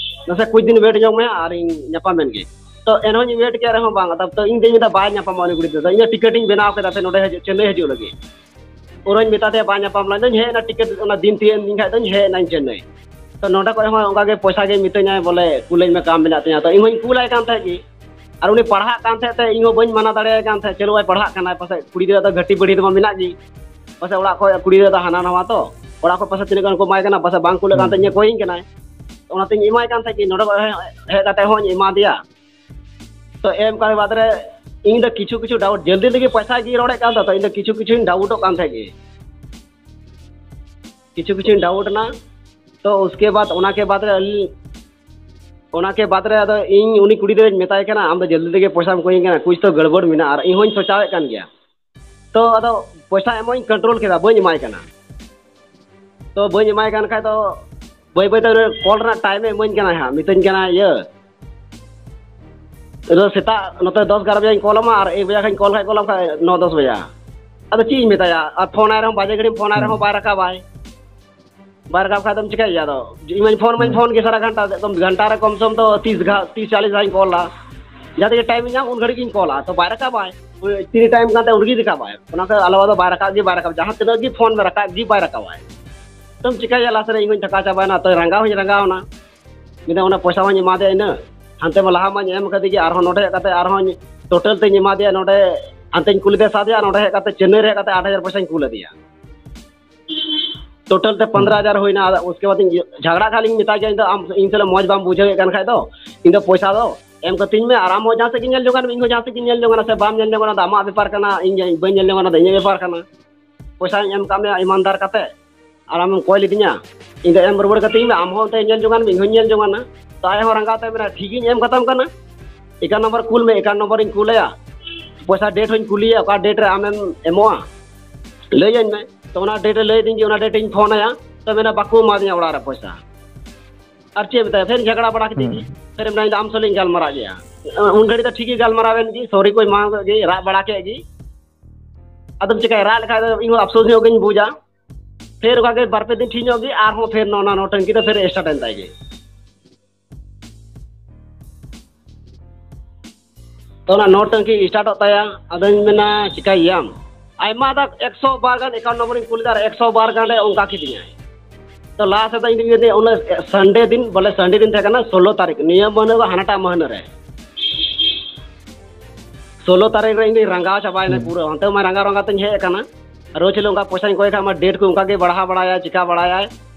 ᱱᱟᱥᱮ ᱠᱩᱪ ᱫᱤᱱ wait ᱧᱚᱜ ᱢᱮ ᱟᱨ ᱤᱧ ᱧᱟᱯᱟᱢᱮᱱ ᱜᱮ᱾" ᱛᱚ ᱮᱱᱦᱚᱸᱧ wait ᱠᱮᱫ ᱨᱮᱦᱚᱸ ᱵᱟᱝ, ᱛᱚ ᱤᱧ ᱫᱚᱧ ᱢᱮᱱᱫᱟ, "ᱵᱟᱭ ᱧᱟᱯᱟᱢᱚᱜᱼᱟ ᱩᱱᱤ ᱠᱩᱲᱤ ᱜᱤᱫᱽᱨᱟᱹ ᱫᱚ, ᱤᱧ ᱫᱚ ᱴᱤᱠᱤᱴ ᱤᱧ ᱵᱮᱱᱟᱣ ᱠᱮᱫᱟ ᱥᱮ ᱱᱚᱰᱮ ᱦᱤᱡᱩᱜ, ᱪᱮᱱᱱᱟᱭ ᱦᱤᱡᱩᱜ ᱞᱟᱹᱜᱤᱫ᱾" ᱯᱩᱨᱟᱹᱧ ᱢᱮᱛᱟ ᱫᱮᱭᱟ, ᱵᱟᱭ ᱧᱟᱯᱟᱢ ᱞᱮᱱ ᱫᱚᱧ ᱦᱮᱡ ᱮᱱᱟ, ᱴᱤᱠᱤᱴ ᱚᱱᱟ ᱫᱤᱱ ᱛᱤᱭᱟᱹᱜ ᱮᱱ ᱠᱷᱟᱡ ᱫᱚᱧ ᱦᱮᱡ ᱮᱱᱟᱧ ᱪᱮᱱᱱᱟᱭ᱾ ᱛᱚ ᱱᱚᱰᱮ ᱠᱷᱚᱡ ᱦᱚᱸ ᱚᱱᱠᱟ ᱜᱮ ᱯᱚᱭᱥᱟ ᱜᱮ ᱢᱤᱛᱟᱹᱧᱟᱭ ᱵᱚᱞᱮ, "ᱠᱩᱞᱟᱹᱧ ᱢᱮ, ᱠᱟᱢ ᱢᱮᱱᱟᱜ ᱛᱤᱧᱟ᱾" ᱛᱚ ᱤᱧ ᱦᱚᱸᱧ ᱠᱩᱞᱟᱭ ᱠᱟᱱ ᱛᱟᱦᱮᱸᱫ ᱜᱮ, ᱟᱨ ᱩᱱᱤ ᱯᱟᱲᱦᱟᱜ ᱠᱟᱱ ᱛᱟᱦᱮᱸᱫ ᱛᱮ ᱤᱧ ᱦᱚᱸ ᱵᱟᱹᱧ ᱢᱟᱱᱟ ᱫᱟᱲᱮᱭᱟᱭ ᱠᱟᱱ ᱛᱟᱦᱮᱸᱫ᱾ ᱪᱚᱞᱚ ᱵᱟᱭ ᱯᱟᱲᱦᱟᱜ ᱠᱟᱱᱟᱭ, ᱯᱟᱥᱮᱡ ᱠᱩᱲᱤ ᱜᱤᱫᱽᱨᱟᱹ ᱫᱚ ᱜᱷᱟᱹᱴᱤ ᱵᱟᱹᱴᱤ ᱫᱚ ᱢᱮᱱᱟᱜ ᱜᱮ, ᱯᱟᱥᱮᱡ ᱚᱲᱟᱜ ᱠᱷᱚᱡ ᱠᱩᱲᱤ ᱜᱤᱫᱽᱨᱟᱹ ᱫᱚ ᱦᱟᱱᱟ ᱱᱟᱣᱟ, ᱛᱚ ᱚᱲᱟᱜ ᱠᱷᱚᱡ ᱯᱟᱥᱮᱡ ᱛᱤᱱᱟᱹᱜ ᱜᱟᱱ ᱠᱚ ᱮᱢᱟᱭ ᱠᱟᱱᱟ, ᱯᱟᱥᱮᱡ ᱵᱟᱝ ᱠᱩᱞᱟᱹᱜ ᱠᱟᱱ ᱛᱤᱧᱟ, ᱠᱚᱭᱤᱧ ᱠᱟᱱᱟᱭ᱾ ᱚᱱᱟᱛᱤᱧ ᱮᱢᱟᱭ ᱠᱟᱱ ᱛᱟᱦᱮᱸᱫ ᱜᱮ, ᱱᱚᱰᱮ ᱠᱷᱚᱡ ᱦᱮᱡ ᱠᱟᱛᱮ ᱦᱚᱸᱧ ᱮᱢᱟ ᱫᱮᱭᱟ᱾ ᱛᱚ ᱮᱢ ᱠᱟᱛᱮ ᱵᱟᱫ ᱨᱮ ᱤᱧ ᱫᱚ ᱠᱤᱪᱷᱩ ᱠᱤᱪᱷᱩ doubt, ᱡᱚᱞᱫᱤ ᱛᱮᱜᱮ ᱯᱚᱭᱥᱟ ᱜᱮ ᱨᱚᱲᱮᱫ ᱠᱟᱱ ᱛᱟᱦᱮᱸ, ᱛᱚ ᱤᱧ ᱫᱚ ᱠᱤᱪᱷᱩ ᱠᱤᱪᱷᱩᱧ doubtᱚᱜ ᱠᱟᱱ ᱛᱟᱦᱮᱸᱫ ᱜᱮ, ᱠᱤᱪᱷᱩ ᱠᱤᱪᱷᱩᱧ doubt ᱮᱱᱟ᱾ ᱛᱚ ᱩᱥᱠᱮ ᱵᱟᱫ, ᱚᱱᱟ ᱠᱮ ᱵᱟᱫ ᱨᱮ ᱟᱹᱞᱤᱧ, ᱚᱱᱟ ᱠᱮ ᱵᱟᱫ ᱨᱮ ᱟᱫᱚ ᱤᱧ ᱩᱱᱤ ᱠᱩᱲᱤ ᱜᱤᱫᱽᱨᱟᱹᱧ ᱢᱮᱛᱟᱭ ᱠᱟᱱᱟ, "ᱟᱢ ᱫᱚ ᱡᱚᱞᱫᱤ ᱛᱮᱜᱮ ᱯᱚᱭᱥᱟᱢ ᱠᱚᱭᱤᱧ ᱠᱟᱱᱟ, ᱠᱩᱪ ᱛᱚ ᱜᱟᱲᱵᱚᱲ ᱢᱮᱱᱟᱜᱼᱟ", ᱟᱨ ᱤᱧ ᱦᱚᱸᱧ ᱥᱚᱪᱟᱣᱮᱫ ᱠᱟᱱ ᱜᱮᱭᱟ᱾ ᱛᱚ ᱟᱫᱚ ᱯᱚᱭᱥᱟ ᱮᱢᱚᱜ ᱤᱧ ᱠᱚᱱᱴᱨᱳᱞ ᱠᱮᱫᱟ, ᱵᱟᱹᱧ ᱮᱢᱟᱭ ᱠᱟᱱᱟ᱾ ᱛᱚ ᱵᱟᱹᱧ ᱮᱢᱟᱭ ᱠᱟᱱ ᱠᱷᱟᱡ ᱫᱚ ᱵᱟᱹᱭ ᱵᱟᱹᱭ ᱛᱮ ᱠᱚᱞ ᱨᱮᱱᱟᱜ ᱴᱟᱭᱤᱢᱮ ᱤᱢᱟᱹᱧ ᱠᱟᱱᱟ ᱦᱟᱸᱜ, ᱢᱤᱛᱟᱹᱧ ᱠᱟᱱᱟ ᱤᱭᱟᱹ, ᱟᱫᱚ ᱥᱮᱛᱟᱜ ᱱᱚᱛᱮ ᱫᱚᱥ ᱮᱜᱟᱨᱚ ᱵᱟᱡᱮᱧ ᱠᱚᱞ ᱟᱢᱟ, ᱟᱨ ᱮᱠ ᱵᱟᱡᱟ ᱠᱷᱟᱱ ᱠᱚᱞ ᱠᱷᱟᱡ ᱠᱚᱞ ᱟᱢ ᱠᱷᱟᱡ ᱱᱚ ᱫᱚᱥ ᱵᱟᱡᱟ᱾ ᱟᱫᱚ ᱪᱮᱫ ᱤᱧ ᱢᱮᱛᱟᱭᱟ? ᱟᱨ ᱯᱷᱳᱱ ᱟᱭ ᱨᱮᱦᱚᱸ ᱵᱟᱡᱮ ᱜᱷᱟᱹᱲᱤᱡ ᱯᱷᱳᱱ ᱟᱭ ᱨᱮᱦᱚᱸ ᱵᱟᱭ ᱨᱟᱠᱟᱵᱟᱭ᱾ ᱵᱟᱭ ᱨᱟᱠᱟᱵ ᱠᱷᱟᱡ ᱫᱚᱢ ᱪᱤᱠᱟᱹᱭᱮᱭᱟ? ᱟᱫᱚ ᱤᱧ ᱢᱟᱧ ᱯᱷᱳᱱ ᱢᱟᱧ ᱯᱷᱳᱱ ᱜᱮ ᱥᱟᱨᱟ ᱜᱷᱟᱱᱴᱟ, ᱮᱠᱫᱚᱢ ᱜᱷᱟᱱᱴᱟ ᱨᱮ ᱠᱚᱢ ᱥᱮ ᱠᱚᱢ ᱫᱚ ᱛᱤᱥ ᱜᱷᱟ-, ᱛᱤᱥ ᱪᱟᱞᱤᱥ ᱫᱷᱟᱣ ᱤᱧ ᱠᱚᱞᱟ᱾ ᱡᱟᱦᱟᱸ ᱛᱤᱨᱮ ᱴᱟᱭᱤᱢ ᱤᱧ ᱧᱟᱢ ᱩᱱ ᱜᱷᱟᱹᱲᱤᱡ ᱜᱤᱧ ᱠᱚᱞᱟ, ᱛᱚ ᱵᱟᱭ ᱨᱟᱠᱟᱵᱟᱭ᱾ ᱳᱭ ᱛᱤᱨᱮ ᱴᱟᱭᱤᱢ ᱠᱟᱱ ᱛᱟᱭᱟ ᱩᱱ ᱨᱮᱜᱮ ᱨᱟᱠᱟᱵᱟᱭ᱾ ᱚᱱᱟ ᱠᱷᱚᱱ ᱟᱞᱟᱣᱟ ᱫᱚ ᱵᱟᱭ ᱨᱟᱠᱟᱵ ᱜᱮ ᱵᱟᱭ ᱨᱟᱠᱟᱵ, ᱡᱟᱦᱟᱸ ᱛᱤᱱᱟᱹᱜ ᱜᱮ ᱯᱷᱳᱱ ᱢᱮ ᱨᱟᱠᱟᱵ ᱜᱮ ᱵᱟᱭ ᱨᱟᱠᱟᱵᱟᱭ᱾ ᱛᱚᱢ ᱪᱤᱠᱟᱹᱭᱟ? ᱞᱟᱥ ᱨᱮ ᱤᱧ ᱦᱚᱸᱧ ᱛᱷᱟᱠᱟ ᱪᱟᱵᱟᱭᱮᱱᱟ, ᱛᱚ ᱨᱟᱸᱜᱟᱣ ᱦᱚᱸᱧ ᱨᱟᱸᱜᱟᱣ ᱮᱱᱟ᱾ ᱢᱮᱱᱫᱟ ᱚᱱᱟ ᱯᱚᱭᱥᱟ ᱢᱟᱧ ᱮᱢᱟ ᱫᱮᱭᱟ ᱤᱱᱟᱹ, ᱦᱟᱱᱛᱮ ᱢᱟ ᱞᱟᱦᱟ ᱢᱟᱧ ᱮᱢ ᱠᱟᱫᱮ ᱜᱮ, ᱟᱨᱦᱚᱸ ᱱᱚᱰᱮ ᱦᱮᱡ ᱠᱟᱛᱮ ᱟᱨᱦᱚᱸᱧ ᱴᱳᱴᱟᱞ ᱛᱮᱧ ᱮᱢᱟ ᱫᱮᱭᱟ, ᱱᱚᱰᱮ ᱦᱟᱱᱛᱮᱧ ᱠᱩᱞ ᱞᱮᱫᱮᱭᱟ ᱥᱟᱛ ᱦᱟᱡᱟᱨ, ᱱᱚᱰᱮ ᱦᱮᱡ ᱠᱟᱛᱮ ᱪᱮᱱᱱᱟᱭ ᱨᱮ ᱦᱮᱡ ᱠᱟᱛᱮ ᱟᱴ ᱦᱟᱡᱟᱨ ᱯᱚᱭᱥᱟᱧ ᱠᱩᱞ ᱟᱫᱮᱭᱟ᱾ ᱴᱳᱴᱟᱞ ᱛᱮ ᱯᱚᱱᱫᱽᱨᱚ ᱦᱟᱡᱟᱨ ᱦᱩᱭᱱᱟ᱾ ᱟᱫᱚ ᱩᱥᱠᱮ ᱵᱟᱫ ᱤᱧ ᱡᱷᱟᱜᱽᱲᱟ ᱠᱷᱟᱱ ᱞᱤᱧ ᱢᱮᱛᱟᱭ ᱜᱮᱭᱟ, ᱤᱧ ᱫᱚ ᱟᱢ, ᱤᱧ ᱥᱟᱞᱟᱜ ᱢᱚᱡᱽ ᱵᱟᱢ ᱵᱩᱡᱷᱟᱹᱣᱮᱫ ᱠᱟᱱ ᱠᱷᱟᱡ ᱫᱚ, ᱤᱧ ᱫᱚ ᱯᱚᱭᱥᱟ ᱫᱚ ᱮᱢ ᱠᱟᱹᱛᱤᱧ ᱢᱮ, ᱟᱨ ᱟᱢ ᱦᱚᱸ ᱡᱟᱦᱟᱸ ᱥᱮᱫ ᱜᱮ ᱧᱮᱞ ᱡᱚᱝ ᱟᱱ ᱢᱮ, ᱤᱧ ᱦᱚᱸ ᱡᱟᱦᱟᱸ ᱥᱮᱫ ᱜᱮ ᱧᱮᱞ ᱡᱚᱝ ᱟᱱ, ᱥᱮ ᱵᱟᱢ ᱧᱮᱞ ᱡᱚᱝ ᱟᱱ, ᱟᱫᱚ ᱟᱢᱟᱜ ᱵᱮᱯᱟᱨ ᱠᱟᱱᱟ, ᱤᱧ ᱵᱟᱹᱧ ᱧᱮᱞ ᱡᱚᱝ ᱟᱱ, ᱟᱫᱚ ᱤᱧᱟᱹᱜ ᱵᱮᱯᱟᱨ ᱠᱟᱱᱟ᱾ ᱯᱚᱭᱥᱟᱧ ᱮᱢ ᱠᱟᱜ ᱢᱮᱭᱟ ᱤᱢᱟᱱᱫᱟᱨ ᱠᱟᱛᱮ, ᱟᱨ ᱟᱢᱮᱢ ᱠᱚᱭ ᱞᱤᱫᱤᱧᱟ, ᱤᱧ ᱫᱚ ᱮᱢ ᱨᱩᱣᱟᱹᱲ ᱠᱟᱹᱛᱤᱧ ᱢᱮ, ᱟᱢ ᱦᱚᱸ ᱚᱱᱛᱮ ᱧᱮᱞ ᱡᱚᱝ ᱟᱱ ᱢᱮ, ᱤᱧ ᱦᱚᱸᱧ ᱧᱮᱞ ᱡᱚᱝ ᱟᱱᱟ᱾ ᱛᱚ ᱟᱡ ᱦᱚᱸ ᱨᱟᱸᱜᱟᱣ ᱛᱮ ᱢᱮᱱᱟ, "ᱴᱷᱤᱠ ᱜᱤᱧ ᱮᱢ ᱠᱟᱛᱟᱢ ᱠᱟᱱᱟ, ᱮᱠᱟᱱ ᱱᱚᱢᱵᱚᱨ ᱠᱩᱞ ᱢᱮ", ᱮᱠᱟᱱ ᱱᱚᱢᱵᱚᱨᱤᱧ ᱠᱩᱞ ᱟᱭᱟ᱾ ᱯᱚᱭᱥᱟ ᱰᱮᱴ ᱦᱚᱸᱧ ᱠᱩᱞᱤᱭᱟ, ᱚᱠᱟ ᱰᱮᱴ ᱨᱮ ᱟᱢᱮᱢ ᱮᱢᱚᱜᱼᱟ, ᱞᱟᱹᱭᱟᱹᱧ ᱢᱮ᱾ ᱛᱚ ᱚᱱᱟ ᱰᱮᱴ ᱨᱮ ᱞᱟᱹᱭ ᱫᱤᱧ ᱜᱮ, ᱚᱱᱟ ᱰᱮᱴ ᱤᱧ ᱯᱷᱳᱱ ᱟᱭᱟ, ᱛᱚ ᱢᱮᱱᱟ, "ᱵᱟᱠᱚ ᱮᱢᱟᱫᱤᱧᱟ ᱚᱲᱟᱜ ᱨᱮ ᱯᱚᱭᱥᱟ᱾" ᱟᱨ ᱪᱮᱫ ᱢᱮᱛᱟᱭᱟ, ᱯᱷᱮᱨ ᱡᱷᱟᱜᱽᱲᱟ ᱵᱟᱲᱟ ᱠᱮᱫ ᱜᱮ᱾ ᱯᱷᱮᱨ ᱢᱮᱱᱟ, "ᱤᱧ ᱫᱚ ᱟᱢ ᱥᱟᱞᱟᱜ ᱤᱧ ᱜᱟᱞᱢᱟᱨᱟᱜ ᱜᱮᱭᱟ᱾" ᱩᱱ ᱜᱷᱟᱹᱲᱤ ᱫᱚ ᱴᱷᱤᱠ ᱜᱮ ᱜᱟᱞᱢᱟᱨᱟᱣ ᱮᱱ ᱜᱮ, ᱥᱚᱨᱤ ᱠᱚ ᱮᱢᱟ ᱠᱮᱫ ᱜᱮ, ᱨᱟᱜ ᱵᱟᱲᱟ ᱠᱮᱫ ᱜᱮ᱾ ᱟᱫᱚᱢ ᱪᱤᱠᱟᱹᱭᱟ, ᱨᱟᱜ ᱞᱮᱠᱷᱟᱡ ᱫᱚ ᱤᱧ ᱦᱚᱸ ᱟᱯᱥᱳᱥ ᱧᱚᱜ ᱜᱤᱧ ᱵᱩᱡᱟ᱾ ᱯᱷᱮᱨ ᱚᱱᱠᱟ ᱜᱮ ᱵᱟᱨ ᱯᱮ ᱫᱤᱱ ᱴᱷᱤᱠ ᱧᱚᱜ ᱜᱮ, ᱟᱨᱦᱚᱸ ᱯᱷᱮᱨ ᱱᱚᱣᱟ ᱱᱚᱴᱚᱝᱠᱤ ᱫᱚ ᱯᱷᱮᱨ ᱥᱴᱟᱨᱴ ᱮᱱ ᱛᱟᱭ ᱜᱮ᱾ ᱛᱚ ᱚᱱᱟ ᱱᱚᱴᱚᱝᱠᱤ ᱥᱴᱟᱨᱴᱚᱜ ᱛᱟᱭᱟ, ᱟᱫᱚᱧ ᱢᱮᱱᱟ, "ᱪᱤᱠᱟᱹᱭᱮᱭᱟᱢ?" ᱟᱭᱢᱟ ᱫᱷᱟᱣ ᱮᱠᱥᱚ ᱵᱟᱨ ᱜᱟᱱ ᱮᱠᱟᱣᱩᱱᱴ ᱱᱚᱢᱵᱚᱨᱤᱧ ᱠᱩᱞ ᱞᱮᱫᱟ, ᱟᱨ ᱮᱠᱥᱚ ᱵᱟᱨ ᱜᱟᱱ ᱨᱮ ᱚᱱᱠᱟ ᱠᱤᱫᱤᱧᱟᱭ᱾ ᱛᱚ ᱞᱟᱦᱟ ᱥᱮᱫ ᱫᱚ ᱤᱧ ᱫᱚᱧ ᱢᱮᱱᱫᱟ, ᱚᱱᱟ ᱥᱟᱱᱰᱮ ᱫᱤᱱ, ᱵᱚᱞᱮ ᱥᱟᱱᱰᱮ ᱫᱤᱱ ᱛᱟᱦᱮᱸ ᱠᱟᱱᱟ, ᱥᱳᱞᱳ ᱛᱟᱹᱨᱤᱠᱷ, ᱱᱤᱭᱟᱹ ᱢᱟᱹᱦᱱᱟᱹ ᱫᱚ ᱦᱟᱱᱟᱴᱟᱜ ᱢᱟᱹᱦᱱᱟᱹ ᱨᱮ᱾ ᱥᱳᱞᱳ ᱛᱟᱹᱨᱤᱠᱷ ᱨᱮ ᱤᱧ ᱫᱚᱧ ᱨᱟᱸᱜᱟᱣ ᱪᱟᱵᱟᱭᱮᱱᱟ ᱯᱩᱨᱟᱹ, ᱚᱱᱛᱮ ᱢᱟ ᱨᱟᱸᱜᱟᱣ ᱨᱟᱸᱜᱟᱣ ᱛᱮᱧ ᱦᱮᱡ ᱟᱠᱟᱱᱟ᱾ ᱨᱳᱡᱽ ᱦᱤᱞᱳᱜ ᱚᱱᱠᱟ ᱯᱚᱭᱥᱟᱧ ᱠᱚᱭ ᱠᱷᱟᱡ ᱢᱟ, ᱰᱮᱴ ᱠᱚ ᱚᱱᱠᱟ ᱜᱮ ᱵᱟᱲᱦᱟᱣ ᱵᱟᱲᱟᱭᱟ, ᱪᱤᱠᱟ ᱵᱟᱲᱟᱭᱟᱭ᱾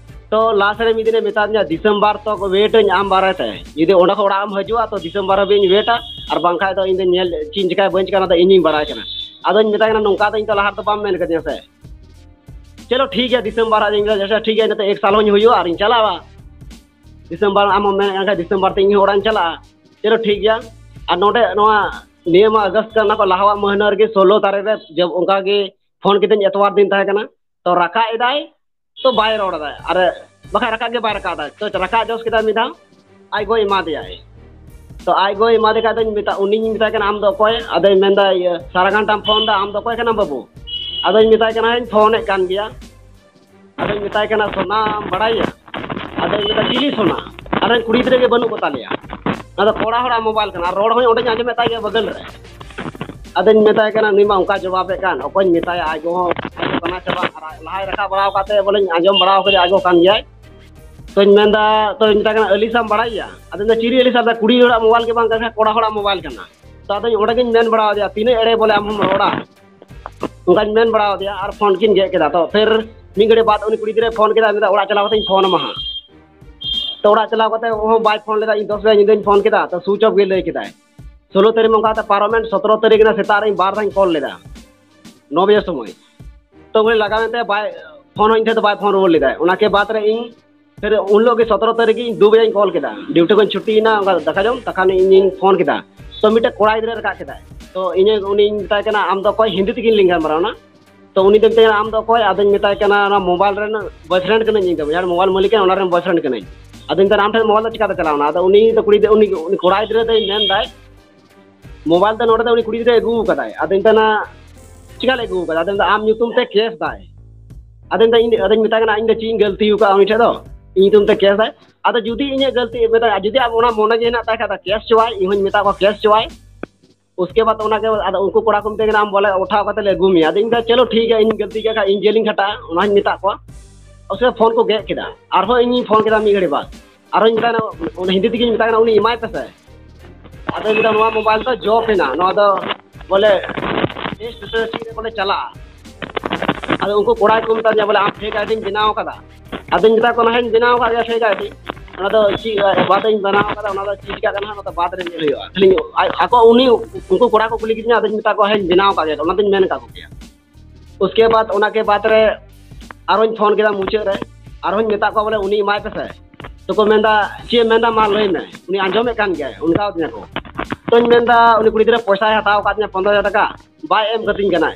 ᱛᱚ ᱞᱟᱥ ᱨᱮ ᱢᱤᱫ ᱫᱤᱱᱮ ᱢᱮᱛᱟ ᱫᱤᱧᱟ, "ᱰᱤᱥᱮᱢᱵᱚᱨ ᱛᱚᱠ ᱣᱮᱴ ᱟᱹᱧ ᱟᱢ ᱵᱟᱨᱮ ᱛᱮ, ᱡᱩᱫᱤ ᱚᱸᱰᱮ ᱠᱷᱚᱱ ᱚᱲᱟᱜ ᱮᱢ ᱦᱤᱡᱩᱜᱼᱟ, ᱛᱚ ᱰᱤᱥᱮᱢᱵᱚᱨ ᱦᱟᱹᱵᱤᱡ ᱤᱧ ᱣᱮᱴᱟ, ᱟᱨ ᱵᱟᱝᱠᱷᱟᱡ ᱫᱚ ᱤᱧ ᱫᱚ ᱧᱮᱞ ᱪᱮᱫ ᱤᱧ ᱪᱤᱠᱟᱹᱭᱟ ᱵᱟᱹᱧ ᱪᱤᱠᱟᱹᱭᱟ, ᱚᱱᱟ ᱫᱚ ᱤᱧᱤᱧ ᱵᱟᱲᱟᱭ ᱠᱟᱱᱟ᱾" ᱟᱫᱚᱧ ᱢᱮᱛᱟᱭ ᱠᱟᱱᱟ, "ᱱᱚᱝᱠᱟ ᱫᱚ ᱤᱧ ᱫᱚ ᱞᱟᱦᱟ ᱨᱮᱫᱚ ᱵᱟᱢ ᱢᱮᱱ ᱠᱟᱫᱤᱧᱟ ᱥᱮ?" ᱪᱚᱞᱚ ᱴᱷᱤᱠ ᱜᱮᱭᱟ, ᱰᱤᱥᱮᱢᱵᱚᱨ ᱟᱜ ᱤᱧ ᱞᱟᱹᱭᱟ, ᱟᱪᱪᱷᱟ ᱴᱷᱤᱠ ᱜᱮᱭᱟ, ᱤᱱᱟᱹ ᱛᱮ ᱮᱠ ᱥᱟᱞ ᱦᱚᱸᱧ ᱦᱩᱭᱩᱜᱼᱟ ᱟᱨᱤᱧ ᱪᱟᱞᱟᱜᱼᱟ᱾ ᱰᱤᱥᱮᱢᱵᱚᱨ ᱟᱢ ᱦᱚᱸ ᱢᱮᱱᱮᱫ ᱠᱟᱱ ᱠᱷᱟᱱ ᱰᱤᱥᱮᱢᱵᱚᱨ ᱛᱮ ᱤᱧ ᱦᱚᱸ ᱚᱲᱟᱜ ᱤᱧ ᱪᱟᱞᱟᱜᱼᱟ᱾ ᱪᱚᱞᱚ ᱴᱷᱤᱠ ᱜᱮᱭᱟ᱾ ᱟᱨ ᱱᱚᱰᱮ ᱱᱚᱣᱟ ᱱᱤᱭᱟᱹ ᱢᱟ ᱟᱜᱚᱥᱴ ᱠᱟᱱᱟ, ᱚᱱᱟ ᱠᱷᱚᱱ ᱞᱟᱦᱟᱣᱟᱜ ᱢᱟᱹᱦᱱᱟᱹ ᱨᱮᱜᱮ ᱥᱳᱞᱳ ᱛᱟᱹᱨᱤᱠᱷ ᱨᱮ ᱡᱚᱵ-, ᱚᱱᱠᱟ ᱜᱮ ᱯᱷᱳᱱ ᱠᱤᱫᱟᱹᱧ, ᱮᱛᱣᱟᱨ ᱫᱤᱱ ᱛᱟᱦᱮᱸ ᱠᱟᱱᱟ᱾ ᱛᱚ ᱨᱟᱠᱟᱵ ᱮᱫᱟᱭ, ᱛᱚ ᱵᱟᱭ ᱨᱚᱲ ᱮᱫᱟᱭ, ᱟᱨ ᱵᱟᱠᱷᱟᱡ ᱨᱟᱠᱟᱵ ᱜᱮ ᱵᱟᱭ ᱨᱟᱠᱟᱵ ᱮᱫᱟᱭ᱾ ᱛᱚ ᱨᱟᱠᱟᱵ ᱡᱚᱥ ᱠᱮᱫᱟ ᱢᱤᱫ ᱫᱷᱟᱣ, ᱟᱡ ᱜᱚᱭ ᱮᱢᱟ ᱫᱮᱭᱟᱭ᱾ ᱛᱚ ᱟᱡ ᱜᱚᱭ ᱮᱢᱟ ᱫᱮ ᱠᱷᱟᱡ ᱫᱚᱧ ᱢᱮᱛᱟ, ᱩᱱᱤᱧ ᱢᱮᱛᱟᱭ ᱠᱟᱱᱟ, "ᱟᱢ ᱫᱚ ᱚᱠᱚᱭ?" ᱟᱫᱚᱭ ᱢᱮᱱᱫᱟ, "ᱤᱭᱟᱹ, ᱥᱟᱨᱟ ᱜᱷᱟᱱᱴᱟᱢ ᱯᱷᱳᱱ ᱫᱟ, ᱟᱢ ᱫᱚ ᱚᱠᱚᱭ ᱠᱟᱱᱟᱢ ᱵᱟᱹᱵᱩ?" ᱟᱫᱚᱧ ᱢᱮᱛᱟᱭ ᱠᱟᱱᱟ, "ᱦᱮᱸᱧ ᱯᱷᱳᱱᱮᱫ ᱠᱟᱱ ᱜᱮᱭᱟ᱾" ᱟᱫᱚᱧ ᱢᱮᱛᱟᱭ ᱠᱟᱱᱟ, "ᱥᱳᱱᱟᱢ ᱵᱟᱲᱟᱭᱟ?" ᱟᱫᱚᱧ ᱢᱮᱛᱟᱭ, "ᱪᱤᱞᱤ ᱥᱳᱱᱟ?" ᱟᱨ ᱨᱮᱱ ᱠᱩᱲᱤ ᱜᱤᱫᱽᱨᱟᱹ ᱜᱮ ᱵᱟᱹᱱᱩᱜ ᱠᱚ ᱛᱟᱞᱮᱭᱟ᱾ ᱚᱱᱟ ᱫᱚ ᱠᱚᱲᱟ ᱦᱚᱲᱟᱜ ᱢᱳᱵᱟᱭᱤᱞ ᱠᱟᱱᱟ, ᱟᱨ ᱨᱚᱲ ᱦᱚᱸᱧ ᱚᱸᱰᱮᱧ ᱟᱸᱡᱚᱢᱮᱫ ᱛᱟᱭ ᱜᱮᱭᱟ ᱵᱟᱜᱟᱞ ᱨᱮ᱾ ᱟᱫᱚᱧ ᱢᱮᱛᱟᱭ ᱠᱟᱱᱟ, ᱱᱩᱭ ᱢᱟ ᱚᱱᱠᱟ ᱡᱚᱵᱟᱵᱮᱫ ᱠᱟᱱ, ᱚᱠᱚᱭᱧ ᱢᱮᱛᱟᱭᱟ, ᱟᱡ ᱜᱚ ᱦᱚᱸ ᱠᱟᱱᱟ ᱥᱮ ᱵᱟᱝ? ᱟᱨ ᱞᱟᱦᱟᱭ ᱨᱟᱠᱟᱵ ᱵᱟᱲᱟ ᱟᱠᱟᱫ ᱛᱮ ᱵᱚᱞᱮᱧ ᱟᱸᱡᱚᱢ ᱵᱟᱲᱟ ᱟᱠᱟᱫᱮᱭᱟ, ᱟᱡ ᱜᱚ ᱠᱟᱱ ᱜᱮᱭᱟᱭ᱾ ᱛᱚᱧ ᱢᱮᱱᱫᱟ, ᱛᱚᱧ ᱢᱮᱛᱟᱭ ᱠᱟᱱᱟ, "ᱟᱹᱞᱤᱥᱟᱢ ᱵᱟᱲᱟᱭᱟ?" ᱟᱫᱚ ᱢᱮᱱᱫᱟ, "ᱪᱤᱞᱤ ᱟᱹᱞᱤᱥᱟ?" ᱟᱫᱚ ᱠᱩᱲᱤ ᱦᱚᱲᱟᱜ ᱢᱳᱵᱟᱭᱤᱞ ᱜᱮ ᱵᱟᱝ ᱠᱟᱱᱟ, ᱠᱚᱲᱟ ᱦᱚᱲᱟᱜ ᱢᱳᱵᱟᱭᱤᱞ ᱠᱟᱱᱟ᱾ ᱛᱚ ᱟᱫᱚᱧ ᱚᱸᱰᱮ ᱜᱤᱧ ᱢᱮᱱ ᱵᱟᱲᱟ ᱟᱫᱮᱭᱟ, "ᱛᱤᱱᱟᱹᱜ ᱮᱲᱮ ᱵᱚᱞᱮ ᱟᱢ ᱦᱚᱸᱢ ᱨᱚᱲᱟ?" ᱚᱱᱠᱟᱧ ᱢᱮᱱ ᱵᱟᱲᱟ ᱟᱫᱮᱭᱟ, ᱟᱨ ᱯᱷᱳᱱ ᱠᱤᱱ ᱜᱮᱫ ᱠᱮᱫᱟ᱾ ᱛᱚ ᱯᱷᱤᱨ ᱢᱤᱫ ᱜᱷᱟᱹᱲᱤ ᱵᱟᱫ ᱩᱱᱤ ᱠᱩᱲᱤ ᱜᱤᱫᱽᱨᱟᱹᱭ ᱯᱷᱳᱱ ᱠᱮᱫᱟ, ᱢᱮᱱᱫᱟ, "ᱚᱲᱟᱜ ᱪᱟᱞᱟᱣ ᱠᱟᱛᱮᱧ ᱯᱷᱳᱱ ᱟᱢᱟ ᱦᱟᱸᱜ᱾" ᱛᱚ ᱚᱲᱟᱜ ᱪᱟᱞᱟᱣ ᱠᱟᱛᱮ ᱦᱚᱸ ᱵᱟᱭ ᱯᱷᱳᱱ ᱞᱮᱫᱟ᱾ ᱤᱧ ᱫᱚᱥ ᱵᱟᱡᱮ ᱧᱤᱫᱟᱹᱧ ᱯᱷᱳᱱ ᱠᱮᱫᱟ, ᱛᱚ switch off ᱜᱮ ᱞᱟᱹᱭ ᱠᱮᱫᱟᱭ᱾ ᱥᱳᱞᱳ ᱛᱟᱹᱨᱤᱠᱷ ᱚᱱᱠᱟ ᱠᱟᱛᱮ ᱯᱟᱨᱚᱢᱮᱱ, ᱥᱚᱛᱨᱚ ᱛᱟᱹᱨᱤᱠᱷ ᱨᱮᱱᱟᱜ ᱥᱮᱛᱟᱜ ᱨᱮ ᱤᱧ ᱵᱟᱨ ᱫᱷᱟᱣ ᱤᱧ ᱠᱚᱞ ᱞᱮᱫᱟ, ᱱᱚ ᱵᱟᱡᱮ ᱥᱚᱢᱚᱭ᱾ ᱛᱚ ᱩᱱᱤ ᱞᱟᱜᱟᱣ ᱮᱱ ᱛᱟᱭᱟ, ᱵᱟᱭ ᱯᱷᱳᱱ ᱦᱚᱸ ᱤᱧ ᱴᱷᱮᱱ ᱫᱚ ᱵᱟᱭ ᱯᱷᱳᱱ ᱨᱩᱣᱟᱹᱲ ᱞᱮᱫᱟᱭ᱾ ᱚᱱᱟ ᱠᱮ ᱵᱟᱫ ᱨᱮ ᱤᱧ ᱯᱷᱤᱨ ᱩᱱ ᱦᱤᱞᱳᱜ ᱜᱮ ᱥᱚᱛᱨᱚ ᱛᱟᱹᱨᱤᱠᱷ ᱤᱧ ᱫᱩ ᱵᱟᱡᱮᱧ ᱠᱚᱞ ᱠᱮᱫᱟ, ᱰᱤᱭᱩᱴᱤ ᱠᱷᱚᱱ ᱪᱷᱩᱴᱤᱭᱮᱱᱟ, ᱚᱱᱠᱟ ᱫᱟᱠᱟ ᱡᱚᱢ ᱛᱚᱠᱷᱚᱱ ᱤᱧᱤᱧ ᱯᱷᱳᱱ ᱠᱮᱫᱟ᱾ ᱛᱚ ᱢᱤᱫᱴᱮᱡ ᱠᱚᱲᱟ ᱜᱤᱫᱽᱨᱟᱹ ᱨᱟᱠᱟᱵ ᱠᱮᱫᱟᱭ᱾ ᱛᱚ ᱤᱧ ᱩᱱᱤᱧ ᱢᱮᱛᱟᱭ ᱠᱟᱱᱟ, "ᱟᱢ ᱫᱚ ᱚᱠᱚᱭ?" ᱦᱤᱱᱫᱤ ᱛᱮᱜᱤᱧ ᱞᱤᱧ ᱜᱟᱞᱢᱟᱨᱟᱣ ᱮᱱᱟ᱾ ᱛᱚ ᱩᱱᱤ ᱫᱚ ᱢᱮᱛᱟᱭ ᱠᱟᱱᱟ, "ᱟᱢ ᱫᱚ ᱚᱠᱚᱭ?" ᱟᱫᱚᱧ ᱢᱮᱛᱟᱭ ᱠᱟᱱᱟ, "ᱚᱱᱟ ᱢᱳᱵᱟᱭᱤᱞ ᱨᱮᱱ ᱵᱚᱭᱯᱷᱨᱮᱱᱰ ᱠᱟᱹᱱᱟᱹᱧ ᱤᱧ ᱫᱚ, ᱡᱟᱦᱟᱸᱭ ᱢᱳᱵᱟᱭᱤᱞ ᱢᱟᱹᱞᱤᱠ ᱠᱟᱱᱟ ᱚᱱᱟ ᱨᱮᱱ ᱵᱚᱭᱯᱷᱨᱮᱱᱰ ᱠᱟᱹᱱᱟᱹᱧ᱾" ᱟᱫᱚᱧ ᱢᱮᱛᱟᱭ ᱠᱟᱱᱟ, "ᱟᱢ ᱴᱷᱮᱱ ᱢᱳᱵᱟᱭᱤᱞ ᱫᱚ ᱪᱤᱠᱟᱛᱮ ᱪᱟᱞᱟᱣ ᱮᱱᱟ?" ᱟᱫᱚ ᱩᱱᱤ ᱫᱚ ᱠᱩᱲᱤ ᱫᱚ, ᱩᱱᱤ, ᱩᱱᱤ ᱠᱚᱲᱟ ᱜᱤᱫᱽᱨᱟᱹ ᱫᱚᱭ ᱢᱮᱱ ᱫᱟᱭ, ᱢᱳᱵᱟᱭᱤᱞ ᱫᱚ ᱱᱚᱰᱮ ᱫᱚ ᱩᱱᱤ ᱠᱩᱲᱤ ᱜᱤᱫᱽᱨᱟᱹᱭ ᱟᱹᱜᱩ ᱟᱠᱟᱫᱟᱭ᱾ ᱟᱫᱚᱧ ᱢᱮᱛᱟᱭ ᱠᱟᱱᱟ, "ᱪᱤᱠᱟ ᱞᱮ ᱟᱹᱜᱩ ᱟᱠᱟᱫᱟ?" ᱟᱫᱚᱧ ᱢᱮᱛᱟᱭ, "ᱟᱢ ᱧᱩᱛᱩᱢ ᱛᱮ ᱠᱮᱥ ᱫᱟᱭ᱾" ᱟᱫᱚᱧ ᱢᱮᱛᱟᱭ, "ᱤᱧ, ᱟᱫᱚᱧ ᱢᱮᱛᱟᱭ ᱠᱟᱱᱟ, ᱤᱧ ᱫᱚ ᱪᱮᱫ ᱤᱧ ᱜᱟᱹᱞᱛᱤ ᱟᱠᱟᱫᱼᱟ ᱩᱱᱤ ᱴᱷᱮᱱ ᱫᱚ? ᱤᱧ ᱧᱩᱛᱩᱢ ᱛᱮ ᱠᱮᱥ ᱫᱟᱭ?" ᱟᱫᱚ ᱡᱩᱫᱤ ᱤᱧᱟᱹᱜ ᱜᱟᱹᱞᱛᱤ, ᱢᱮᱛᱟᱭ, ᱡᱩᱫᱤ ᱟᱵᱚ ᱚᱱᱟ ᱢᱚᱱᱮ ᱜᱮ ᱦᱮᱱᱟᱜ ᱛᱟᱭ ᱠᱷᱟᱡ ᱫᱚ ᱠᱮᱥ ᱪᱚᱣᱟᱭ, ᱤᱧ ᱦᱚᱧ ᱢᱮᱛᱟ ᱠᱚᱣᱟ ᱠᱮᱥ ᱪᱚᱣᱟᱭ᱾ ᱩᱥᱠᱮ ᱵᱟᱫ ᱚᱱᱟ ᱜᱮ ᱟᱫᱚ ᱩᱱᱠᱩ ᱠᱚᱲᱟ ᱠᱚ ᱢᱮᱛᱟᱹᱧ ᱠᱟᱱᱟ, "ᱟᱢ ᱵᱚᱞᱮ ᱩᱴᱷᱟᱣ ᱠᱟᱛᱮ ᱞᱮ ᱟᱹᱜᱩ ᱢᱮᱭᱟ᱾" ᱟᱫᱚ ᱤᱧ ᱫᱚ, "ᱪᱚᱞᱚ ᱴᱷᱤᱠ ᱜᱮᱭᱟ, ᱤᱧ ᱜᱟᱹᱞᱛᱤ ᱠᱟᱜ ᱠᱷᱟᱡ ᱤᱧ ᱡᱮᱞᱤᱧ ᱠᱷᱟᱴᱟᱜᱼᱟ", ᱚᱱᱟ ᱦᱚᱧ ᱢᱮᱛᱟᱜ ᱠᱚᱣᱟ᱾ ᱩᱥᱠᱮ ᱯᱷᱳᱱ ᱠᱚ ᱜᱮᱫ ᱠᱮᱫᱟ᱾ ᱟᱨᱦᱚᱸ ᱤᱧᱤᱧ ᱯᱷᱳᱱ ᱠᱮᱫᱟ ᱢᱤᱫ ᱜᱷᱟᱹᱲᱤ ᱵᱟᱫ᱾ ᱟᱨᱦᱚᱸᱧ ᱢᱮᱛᱟᱭ ᱠᱟᱱᱟ, ᱚᱱᱟ ᱦᱤᱱᱫᱤ ᱛᱮᱜᱤᱧ ᱢᱮᱛᱟᱭ ᱠᱟᱱᱟ, "ᱩᱱᱤ ᱮᱢᱟᱭ ᱯᱮᱥᱮ᱾" ᱟᱫᱚᱭ ᱢᱮᱱᱫᱟ, "ᱱᱚᱣᱟ ᱢᱳᱵᱟᱭᱤᱞ ᱫᱚ ᱡᱚᱯ ᱮᱱᱟ, ᱱᱚᱣᱟ ᱫᱚ ᱵᱚᱞᱮ ᱮᱥ ᱮᱥ ᱮᱥ ᱨᱮ ᱵᱚᱞᱮ ᱪᱟᱞᱟᱜᱼᱟ᱾" ᱟᱫᱚ ᱩᱱᱠᱩ ᱠᱚᱲᱟ ᱠᱚ ᱢᱮᱛᱟᱫᱤᱧᱟ, ᱵᱚᱞᱮ, "ᱟᱢ ᱯᱷᱮᱠ ᱟᱭᱰᱤᱢ ᱵᱮᱱᱟᱣ ᱠᱟᱫᱟ?" ᱟᱫᱚᱧ ᱢᱮᱛᱟ ᱠᱚᱣᱟ, "ᱦᱮᱸᱧ ᱵᱮᱱᱟᱣ ᱠᱟᱫ ᱜᱮᱭᱟ ᱯᱷᱮᱠ ᱟᱭᱰᱤ, ᱚᱱᱟ ᱫᱚ ᱪᱮᱫ ᱵᱟᱫ ᱤᱧ ᱵᱮᱱᱟᱣ ᱠᱟᱫᱟ, ᱚᱱᱟ ᱫᱚ ᱪᱮᱫ ᱪᱤᱠᱟᱜ ᱠᱟᱱᱟ ᱚᱱᱟ ᱫᱚ ᱵᱟᱫ ᱨᱮ ᱧᱮᱞ ᱦᱩᱭᱩᱜᱼᱟ᱾" ᱠᱷᱟᱹᱞᱤ ᱟᱠᱚ, ᱩᱱᱤ, ᱩᱱᱠᱩ ᱠᱚᱲᱟ ᱠᱚ ᱠᱩᱞᱤ ᱠᱤᱫᱤᱧᱟ, ᱟᱫᱚᱧ ᱢᱮᱛᱟ ᱠᱚᱣᱟ, "ᱦᱮᱸᱧ ᱵᱮᱱᱟᱣ ᱠᱟᱫ ᱜᱮᱭᱟ, ᱚᱱᱟ ᱫᱚᱧ ᱢᱮᱱ ᱠᱟᱫ ᱠᱚᱜᱮᱭᱟ᱾" ᱩᱥᱠᱮ ᱵᱟᱫ, ᱚᱱᱟ ᱠᱮ ᱵᱟᱫ ᱨᱮ ᱟᱨᱦᱚᱸᱧ ᱯᱷᱳᱱ ᱠᱮᱫᱟ ᱢᱩᱪᱟᱹᱫ ᱨᱮ, ᱟᱨᱦᱚᱸᱧ ᱢᱮᱛᱟᱜ ᱠᱚᱣᱟ ᱵᱚᱞᱮ ᱩᱱᱤ ᱮᱢᱟᱭ ᱯᱮᱥᱮ᱾ ᱛᱚᱠᱚ ᱢᱮᱱᱫᱟ, "ᱪᱮᱫ ᱮᱢ ᱢᱮᱱᱫᱟ, ᱢᱟ ᱞᱟᱹᱭ ᱢᱮ, ᱩᱱᱤ ᱟᱸᱡᱚᱢᱮᱫ ᱠᱟᱱ ᱜᱮᱭᱟᱭ", ᱚᱱᱠᱟ ᱟᱫᱤᱧᱟ ᱠᱚ᱾ ᱛᱚᱧ ᱢᱮᱱᱫᱟ, "ᱩᱱᱤ ᱠᱩᱲᱤ ᱜᱤᱫᱽᱨᱟᱹ ᱯᱚᱭᱥᱟᱭ ᱦᱟᱛᱟᱣ ᱟᱠᱟᱫ ᱛᱤᱧᱟ ᱯᱚᱱᱫᱽᱨᱚ ᱦᱟᱡᱟᱨ ᱴᱟᱠᱟ, ᱵᱟᱭ ᱮᱢ ᱠᱟᱹᱛᱤᱧ ᱠᱟᱱᱟᱭ᱾"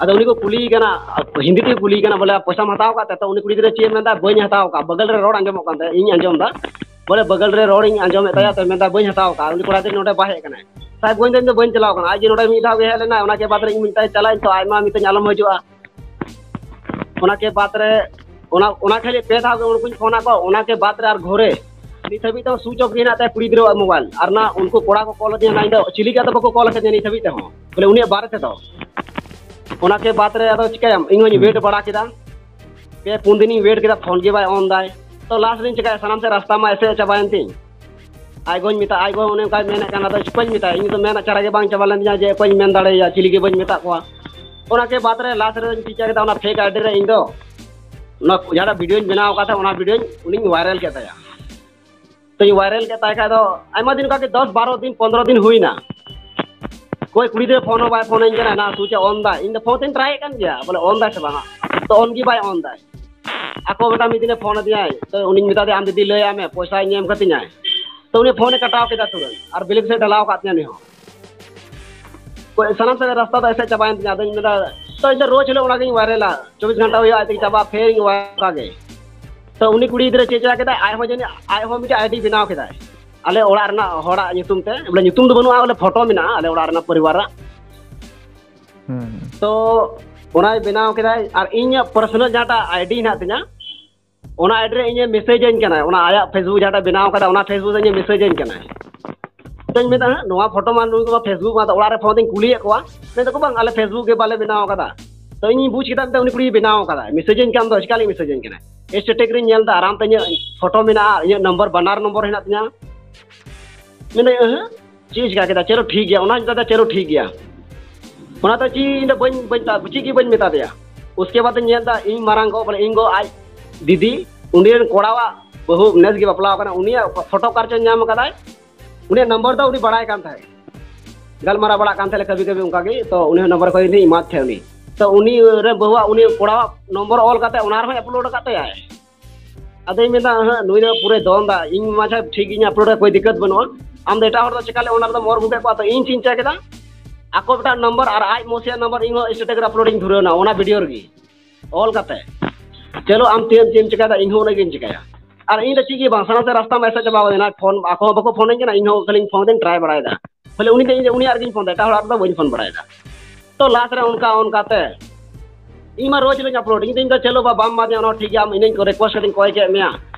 ᱟᱫᱚ ᱩᱱᱤ ᱠᱚ ᱠᱩᱞᱤᱭᱮ ᱠᱟᱱᱟ, ᱦᱤᱱᱫᱤ ᱛᱮᱠᱚ ᱠᱩᱞᱤᱭᱮ ᱠᱟᱱᱟ ᱵᱚᱞᱮ, "ᱯᱚᱭᱥᱟᱢ ᱦᱟᱛᱟᱣ ᱟᱠᱟᱫ ᱛᱟᱭᱟ?" ᱛᱚ ᱩᱱᱤ ᱠᱩᱲᱤ ᱜᱤᱫᱽᱨᱟᱹ ᱪᱮᱫ ᱮ ᱢᱮᱱᱫᱟ, "ᱵᱟᱹᱧ ᱦᱟᱛᱟᱣ ᱟᱠᱟᱫ᱾" ᱵᱟᱜᱟᱞ ᱨᱮ ᱨᱚᱲ ᱟᱸᱡᱚᱢᱚᱜ ᱠᱟᱱ ᱛᱟᱭᱟ, ᱤᱧ ᱟᱸᱡᱚᱢ ᱮᱫᱟ ᱵᱚᱞᱮ, ᱵᱟᱜᱟᱞ ᱨᱮ ᱨᱚᱲ ᱤᱧ ᱟᱸᱡᱚᱢᱮᱫ ᱛᱟᱭᱟ, ᱛᱚ ᱢᱮᱱᱫᱟ, "ᱵᱟᱹᱧ ᱦᱟᱛᱟᱣ ᱟᱠᱟᱫ᱾" ᱩᱱᱤ ᱠᱚᱲᱟ ᱜᱤᱫᱽᱨᱟᱹ ᱱᱚᱰᱮ ᱵᱟᱭ ᱦᱮᱡ ᱟᱠᱟᱱᱟᱭ᱾ ᱥᱟᱦᱮᱵᱽᱜᱚᱸᱡᱽ ᱫᱚ ᱤᱧ ᱫᱚ ᱵᱟᱹᱧ ᱪᱟᱞᱟᱣ ᱟᱠᱟᱱᱟ, ᱟᱡ ᱡᱮ ᱱᱚᱰᱮ ᱢᱤᱫ ᱫᱷᱟᱣ ᱜᱮ ᱦᱮᱡ ᱞᱮᱱᱟ, ᱚᱱᱟ ᱠᱮ ᱵᱟᱫᱽ ᱨᱮ ᱤᱧ ᱢᱮᱛᱟᱭ, "ᱪᱟᱞᱟᱜ ᱟᱹᱧ ᱛᱚ, ᱟᱭᱢᱟ ᱢᱤᱛᱟᱹᱧ ᱟᱞᱚᱢ ᱦᱤᱡᱩᱜᱼᱟ᱾" ᱚᱱᱟ ᱠᱮ ᱵᱟᱫᱽ ᱨᱮ, ᱚᱱᱟ, ᱚᱱᱟ ᱠᱷᱟᱹᱞᱤ ᱯᱮ ᱫᱷᱟᱣ ᱜᱮ ᱩᱱᱠᱩᱧ ᱯᱷᱳᱱ ᱟᱠᱚ, ᱚᱱᱟ ᱠᱮ ᱵᱟᱫᱽ ᱨᱮ ᱟᱨ ᱜᱷᱚᱨᱮ ᱱᱤᱛ ᱦᱟᱹᱵᱤᱡ ᱛᱮᱦᱚᱸ switch off ᱜᱮ ᱦᱮᱱᱟᱜ ᱛᱟᱭᱟ ᱠᱩᱲᱤ ᱜᱤᱫᱽᱨᱟᱹᱣᱟᱜ mobile᱾ ᱟᱨ ᱱᱟ ᱩᱱᱠᱩ ᱠᱚᱲᱟ ᱠᱚ call ᱟᱹᱫᱤᱧᱟ, ᱱᱟ ᱤᱧ ᱫᱚ ᱪᱤᱞᱤ ᱜᱮ ᱟᱫᱚ ᱵᱟᱠᱚ call ᱟᱠᱟᱫᱤᱧᱟ ᱱᱤᱛ ᱦᱟᱹᱵᱤᱡ ᱛᱮᱦᱚᱸ, ᱵᱚᱞᱮ ᱩᱱᱤᱭᱟᱜ ᱵᱟᱨᱮ ᱛᱮᱫᱚ᱾ ᱚᱱᱟ ᱠᱮ ᱵᱟᱫᱽ ᱨᱮ ᱟᱫᱚ ᱪᱤᱠᱟᱹᱭᱟᱢ, ᱤᱧ ᱦᱚᱸᱧ ᱦᱩᱸ᱾ wait ᱵᱟᱲᱟ ᱠᱮᱫᱟ, ᱯᱮ ᱯᱩᱱ ᱫᱤᱱᱤᱧ wait ᱠᱮᱫᱟ, ᱯᱷᱳᱱ ᱜᱮ ᱵᱟᱭ on ᱫᱟᱭ᱾ ᱛᱚ last ᱨᱮᱧ ᱪᱤᱠᱟᱹᱭᱟ, ᱥᱟᱱᱟᱢ ᱥᱮᱫ ᱨᱟᱥᱛᱟ ᱢᱟ ᱮᱥᱮᱫ ᱪᱟᱵᱟᱭᱮᱱ ᱛᱤᱧ᱾ ᱟᱡ ᱜᱚᱧ ᱢᱮᱛᱟ, ᱟᱡ ᱜᱚ ᱚᱱᱮ ᱚᱱᱠᱟᱭ ᱢᱮᱱᱮᱫ ᱠᱟᱱ, ᱟᱫᱚ ᱪᱤᱠᱟᱹᱧ ᱢᱮᱛᱟᱭᱟ, ᱤᱧ ᱫᱚ ᱢᱮᱱ ᱪᱟᱨᱟ ᱜᱮ ᱵᱟᱝ ᱪᱟᱵᱟ ᱞᱮᱱ ᱛᱤᱧᱟ ᱡᱮ ᱚᱠᱚᱭᱤᱧ ᱢᱮᱱ ᱫᱟᱲᱮᱭᱟᱭᱟ, ᱪᱤᱞᱤ ᱜᱮ ᱵᱟᱹᱧ ᱢᱮᱛᱟᱜ ᱠᱚᱣᱟ᱾ ᱚᱱᱟ ᱠᱮ ᱵᱟᱫᱽ ᱨᱮ last ᱨᱮᱧ ᱪᱤᱠᱟᱹ ᱠᱮᱫᱟ, ᱚᱱᱟ fake ID ᱨᱮ ᱤᱧ ᱫᱚ ᱚᱱᱟ ᱡᱟᱦᱟᱸᱴᱟᱜ videoᱧ ᱵᱮᱱᱟᱣ ᱟᱠᱟᱫ ᱛᱟᱦᱮᱸᱫ, ᱚᱱᱟ videoᱧ ᱩᱱᱤᱧ viral ᱠᱮᱫ ᱛᱟᱭᱟ᱾ ᱛᱚᱧ viral ᱠᱮᱫ ᱛᱟᱭ ᱠᱷᱟᱡ ᱫᱚ ᱟᱭᱢᱟ ᱫᱤᱱ, ᱚᱱᱠᱟ ᱜᱮ ᱫᱚᱥ ᱵᱟᱨᱚ ᱫᱤᱱ, ᱯᱚᱱᱫᱽᱨᱚ ᱫᱤᱱ ᱦᱩᱭᱱᱟ᱾ ᱚᱠᱚᱭ ᱠᱩᱲᱤ ᱜᱤᱫᱽᱨᱟᱹ ᱯᱷᱳᱱ ᱦᱚᱸ ᱵᱟᱭ ᱯᱷᱳᱱᱟᱹᱧ ᱠᱟᱱᱟ, ᱱᱟ switch ᱮ on ᱫᱟ᱾ ᱤᱧ ᱫᱚ ᱯᱷᱳᱱ ᱛᱮᱧ try ᱮᱫ ᱠᱟᱱ ᱜᱮᱭᱟ, ᱵᱚᱞᱮ on ᱫᱟᱭ ᱥᱮ ᱵᱟᱝᱟ, ᱛᱚ on ᱜᱮ ᱵᱟᱭ on ᱫᱟᱭ᱾ ᱟᱠᱚ ᱢᱤᱫᱴᱟᱝ ᱢᱤᱫ ᱫᱤᱱᱮ ᱯᱷᱳᱱ ᱟᱫᱤᱧᱟᱭ, ᱛᱚ ᱩᱱᱤᱧ ᱢᱮᱛᱟ ᱫᱮᱭᱟ, "ᱟᱢ ᱫᱤᱫᱤ ᱞᱟᱹᱭᱟᱭ ᱢᱮ, ᱯᱚᱭᱥᱟᱧ ᱮᱢ ᱠᱟᱹᱛᱤᱧᱟᱭ᱾" ᱛᱚ ᱩᱱᱤ ᱯᱷᱳᱱᱮ ᱠᱟᱴᱟᱣ ᱠᱮᱫᱟ ᱛᱩᱨᱟᱹᱛ, ᱟᱨ ᱵᱤᱞᱤ ᱠᱚ ᱥᱮᱫ ᱰᱷᱟᱞᱟᱣ ᱟᱠᱟᱫ ᱛᱤᱧᱟ ᱩᱱᱤ ᱦᱚᱸ᱾ ᱥᱟᱱᱟᱢ ᱥᱮᱫ ᱨᱟᱥᱛᱟ ᱫᱚ ᱮᱥᱮᱫ ᱪᱟᱵᱟᱭᱮᱱ ᱛᱤᱧᱟ᱾ ᱟᱫᱚᱧ ᱢᱮᱱᱫᱟ, ᱛᱚ ᱤᱧ ᱫᱚ ᱨᱳᱡᱽ ᱦᱤᱞᱳᱜ ᱚᱱᱟᱜᱤᱧ viralᱟ, ᱪᱚᱵᱵᱤᱥ ᱜᱷᱚᱱᱴᱟ ᱦᱩᱭᱩᱜᱼᱟ, ᱟᱡ ᱛᱮᱜᱮ ᱪᱟᱵᱟᱜᱼᱟ, ᱯᱷᱮᱨ ᱤᱧ viral ᱚᱱᱠᱟ ᱜᱮ᱾ ᱛᱚ ᱩᱱᱤ ᱠᱩᱲᱤ ᱜᱤᱫᱽᱨᱟᱹ ᱪᱮᱫ ᱪᱮᱠᱟ ᱠᱮᱫᱟᱭ, ᱟᱡ ᱦᱚᱸ ᱡᱟᱹᱱᱤᱡ, ᱟᱡ ᱦᱚᱸ ᱢᱤᱫᱴᱮᱡ ID ᱵᱮᱱᱟᱣ ᱠᱮᱫᱟᱭ ᱟᱞᱮ ᱚᱲᱟᱜ ᱨᱮᱱᱟᱜ ᱦᱚᱲᱟᱜ ᱧᱩᱛᱩᱢ ᱛᱮ, ᱵᱚᱞᱮ ᱧᱩᱛᱩᱢ ᱫᱚ ᱵᱟᱹᱱᱩᱜᱼᱟ, ᱵᱚᱞᱮ ᱯᱷᱳᱴᱳ ᱢᱮᱱᱟᱜᱼᱟ ᱟᱞᱮ ᱚᱲᱟᱜ ᱨᱮᱱᱟᱜ ᱯᱚᱨᱤᱵᱟᱨ ᱨᱮᱱᱟᱜ᱾ ᱦᱩᱸ᱾ ᱛᱚ ᱚᱱᱟᱭ ᱵᱮᱱᱟᱣ ᱠᱮᱫᱟᱭ, ᱟᱨ ᱤᱧᱟᱹᱜ personal ᱡᱟᱦᱟᱸᱴᱟᱜ ID ᱦᱮᱱᱟᱜ ᱛᱤᱧᱟ, ᱚᱱᱟ ID ᱨᱮ ᱤᱧᱮ message ᱟᱹᱧ ᱠᱟᱱᱟ, ᱚᱱᱟ ᱟᱭᱟᱜ Facebook ᱡᱟᱦᱟᱸᱴᱟᱜ ᱵᱮᱱᱟᱣ ᱠᱟᱫᱟ, ᱚᱱᱟ Facebook ᱨᱮ ᱤᱧᱮ message ᱟᱹᱧ ᱠᱟᱱᱟᱭ᱾ ᱛᱚᱧ ᱢᱮᱱᱫᱟ, "ᱦᱮᱸ, ᱱᱚᱣᱟ ᱯᱷᱳᱴᱳ ᱢᱟ ᱱᱩᱭ ᱠᱚᱢᱟ Facebook ᱢᱟ", ᱟᱫᱚ ᱚᱲᱟᱜ ᱨᱮ ᱯᱷᱳᱱ ᱛᱮᱧ ᱠᱩᱞᱤᱭᱮᱫ ᱠᱚᱣᱟ, ᱢᱮᱱ ᱫᱟᱠᱚ, "ᱵᱟᱝ, ᱟᱞᱮ Facebook ᱜᱮ ᱵᱟᱞᱮ ᱵᱮᱱᱟᱣ ᱠᱟᱫᱟ᱾" ᱛᱚ ᱤᱧᱤᱧ ᱵᱩᱡᱽ ᱠᱮᱫᱟ, ᱢᱮᱱᱫᱟ, "ᱩᱱᱤ ᱠᱩᱲᱤ ᱵᱮᱱᱟᱣ ᱠᱟᱫᱟ, message ᱟᱹᱧ ᱠᱟᱱ ᱫᱚ, ᱪᱮᱠᱟ ᱞᱟᱹᱜᱤᱫ message ᱟᱹᱧ ᱠᱟᱱᱟ?" static ᱨᱤᱧ ᱧᱮᱞ ᱫᱟ, ᱟᱨᱟᱢ ᱛᱮ ᱤᱧᱟᱹᱜ ᱯᱷᱳᱴᱳ ᱢᱮᱱᱟᱜᱼᱟ, ᱤᱧᱟᱹᱜ number, ᱵᱟᱱᱟᱨ number ᱦᱮᱱᱟᱜ ᱛᱤᱧᱟ᱾ ᱢᱮᱱᱫᱟᱹᱧ, ᱦᱮᱸ, ᱪᱮᱫ ᱮ ᱪᱤᱠᱟ ᱠᱮᱫᱟ? ᱪᱚᱞᱚ ᱴᱷᱤᱠ ᱜᱮᱭᱟ, ᱚᱱᱟ ᱢᱮᱛᱟ ᱫᱮᱭᱟ, ᱪᱚᱞᱚ ᱴᱷᱤᱠ ᱜᱮᱭᱟ᱾ ᱚᱱᱟ ᱫᱚ ᱪᱮᱫ, ᱤᱧ ᱫᱚ ᱵᱟᱹᱧ, ᱵᱟᱹᱧ ᱢᱮᱛᱟ, ᱪᱮᱫ ᱜᱮ ᱵᱟᱹᱧ ᱢᱮᱛᱟ ᱫᱮᱭᱟ᱾ ᱩᱥᱠᱮ ᱵᱟᱫ ᱤᱧ ᱧᱮᱞ ᱫᱟ, ᱤᱧ ᱢᱟᱨᱟᱝ ᱜᱚ, ᱵᱚᱞᱮ ᱤᱧ ᱜᱚ ᱟᱡ ᱫᱤᱫᱤ, ᱩᱱᱤ ᱨᱮᱱ ᱠᱚᱲᱟᱣᱟᱜ ᱵᱟᱹᱦᱩ ᱱᱮᱥ ᱜᱮ ᱵᱟᱯᱞᱟ ᱟᱠᱟᱱᱟ, ᱩᱱᱤᱭᱟᱜ ᱯᱷᱳᱴᱳ ᱚᱠᱟ ᱨᱮᱪᱚ ᱧᱟᱢ ᱠᱟᱫᱟᱭ, ᱩᱱᱤᱭᱟᱜ number ᱫᱚ ᱩᱱᱤ ᱵᱟᱲᱟᱭ ᱠᱟᱱ ᱛᱟᱦᱮᱸᱫ, ᱜᱟᱞᱢᱟᱨᱟᱣ ᱵᱟᱲᱟᱜ ᱠᱟᱱ ᱛᱟᱦᱮᱸᱫ ᱠᱟᱹᱵᱷᱤ ᱠᱟᱹᱵᱷᱤ ᱚᱱᱠᱟ ᱜᱮ, ᱛᱚ ᱩᱱᱤ ᱦᱚᱸ number ᱠᱷᱚᱡ ᱤᱧ ᱮᱢᱟᱫ ᱛᱟᱦᱮᱸᱫ ᱩᱱᱤ᱾ ᱛᱚ ᱩᱱᱤ ᱨᱮ ᱵᱟᱹᱦᱩᱣᱟᱜ, ᱩᱱᱤ ᱠᱚᱲᱟᱣᱟᱜ ᱱᱚᱢᱵᱚᱨ ᱚᱞ ᱠᱟᱛᱮ ᱚᱱᱟ ᱨᱮᱦᱚᱸᱭ ᱟᱯᱞᱳᱰ ᱟᱠᱟᱫ ᱛᱟᱭᱟᱭ᱾ ᱟᱫᱚᱧ ᱢᱮᱱᱫᱟ, ᱦᱮᱸ, ᱱᱩᱭ ᱫᱚ ᱯᱩᱨᱟᱹᱭ ᱫᱚᱱ ᱫᱟ, ᱤᱧ ᱢᱟᱪᱷᱟ ᱴᱷᱤᱠ ᱜᱤᱧ ᱟᱯᱞᱳᱰᱟ, ᱠᱳᱭ ᱫᱤᱠᱠᱟᱛ ᱵᱟᱹᱱᱩᱜᱼᱟ᱾ ᱟᱢ ᱫᱚ ᱮᱴᱟᱜ ᱦᱚᱲ ᱫᱚ ᱪᱮᱠᱟ ᱞᱮ ᱚᱱᱟ ᱨᱮᱫᱚ ᱢᱚᱨ ᱜᱩᱸᱰᱟᱹ ᱠᱚᱣᱟ? ᱛᱚ ᱤᱧ ᱪᱤᱧ ᱪᱮᱠ ᱮᱫᱟ, ᱟᱠᱚ ᱢᱤᱫᱴᱟᱝ ᱱᱚᱢᱵᱚᱨ ᱟᱨ ᱟᱡ ᱢᱚᱥᱤᱭᱟᱜ ᱱᱚᱢᱵᱚᱨ ᱤᱧ ᱦᱚᱸ ᱥᱴᱮᱴᱟᱥ ᱨᱮ ᱟᱯᱞᱳᱰ ᱤᱧ ᱫᱷᱩᱨᱟᱹᱣ ᱮᱱᱟ ᱚᱱᱟ ᱵᱷᱤᱰᱤᱭᱳ ᱨᱮᱜᱮ ᱚᱞ ᱠᱟᱛᱮ᱾ ᱪᱚᱞᱚ ᱟᱢ ᱛᱤᱱᱟᱹᱜ ᱪᱮᱫ ᱮᱢ ᱪᱮᱠᱟᱭᱫᱟ, ᱤᱧ ᱦᱚᱸ ᱩᱱᱟᱹᱜ ᱜᱤᱧ ᱪᱮᱠᱟᱭᱟ᱾ ᱟᱨ ᱤᱧ ᱫᱚ ᱪᱮᱫ ᱜᱮ ᱵᱟᱝ, ᱥᱟᱱᱟᱢ ᱛᱮ ᱨᱟᱥᱛᱟ ᱢᱟ ᱮᱥᱮᱫ ᱪᱟᱵᱟ ᱠᱟᱫᱟ, ᱯᱷᱳᱱ ᱟᱠᱚ ᱦᱚᱸ ᱵᱟᱠᱚ ᱯᱷᱳᱱᱟᱹᱧ ᱠᱟᱱᱟ, ᱤᱧ ᱦᱚᱸ ᱠᱷᱟᱹᱞᱤᱧ ᱯᱷᱳᱱ ᱫᱟᱹᱧ, ᱴᱨᱟᱭ ᱵᱟᱲᱟᱭᱮᱫᱟ᱾ ᱠᱷᱟᱹᱞᱤ ᱩᱱᱤ ᱫᱚ ᱤᱧ ᱫᱚ ᱩᱱᱤᱭᱟᱜ ᱨᱮᱜᱤᱧ ᱯᱷᱳᱱ ᱫᱟ, ᱮᱴᱟᱜ ᱦᱚᱲᱟᱜ ᱨᱮᱫᱚ ᱵᱟᱹᱧ ᱯᱷᱳᱱ ᱵᱟᱲᱟᱭᱮᱫᱟ᱾ ᱛᱚ ᱞᱟᱥ ᱨᱮ ᱚᱱᱠᱟ ᱚᱱᱠᱟ ᱛᱮ ᱤᱧ ᱢᱟ ᱨᱳᱡᱽ ᱦᱤᱞᱳᱜ ᱤᱧ ᱟᱯᱞᱳᱰ, ᱤᱧ ᱫᱚ ᱤᱧ ᱫᱚ ᱪᱚᱞᱚ ᱵᱟ, ᱵᱟᱢ ᱮᱢᱟᱫᱤᱧᱟ, ᱚᱱᱟ ᱦᱚᱸ ᱴᱷᱤᱠ ᱜᱮᱭᱟ, ᱟᱢ ᱤᱧ ᱠᱚ ᱨᱤᱠᱣᱮᱥᱴ ᱠᱟᱛᱮᱧ ᱠᱚᱭ ᱠᱮᱫ ᱢᱮᱭᱟ,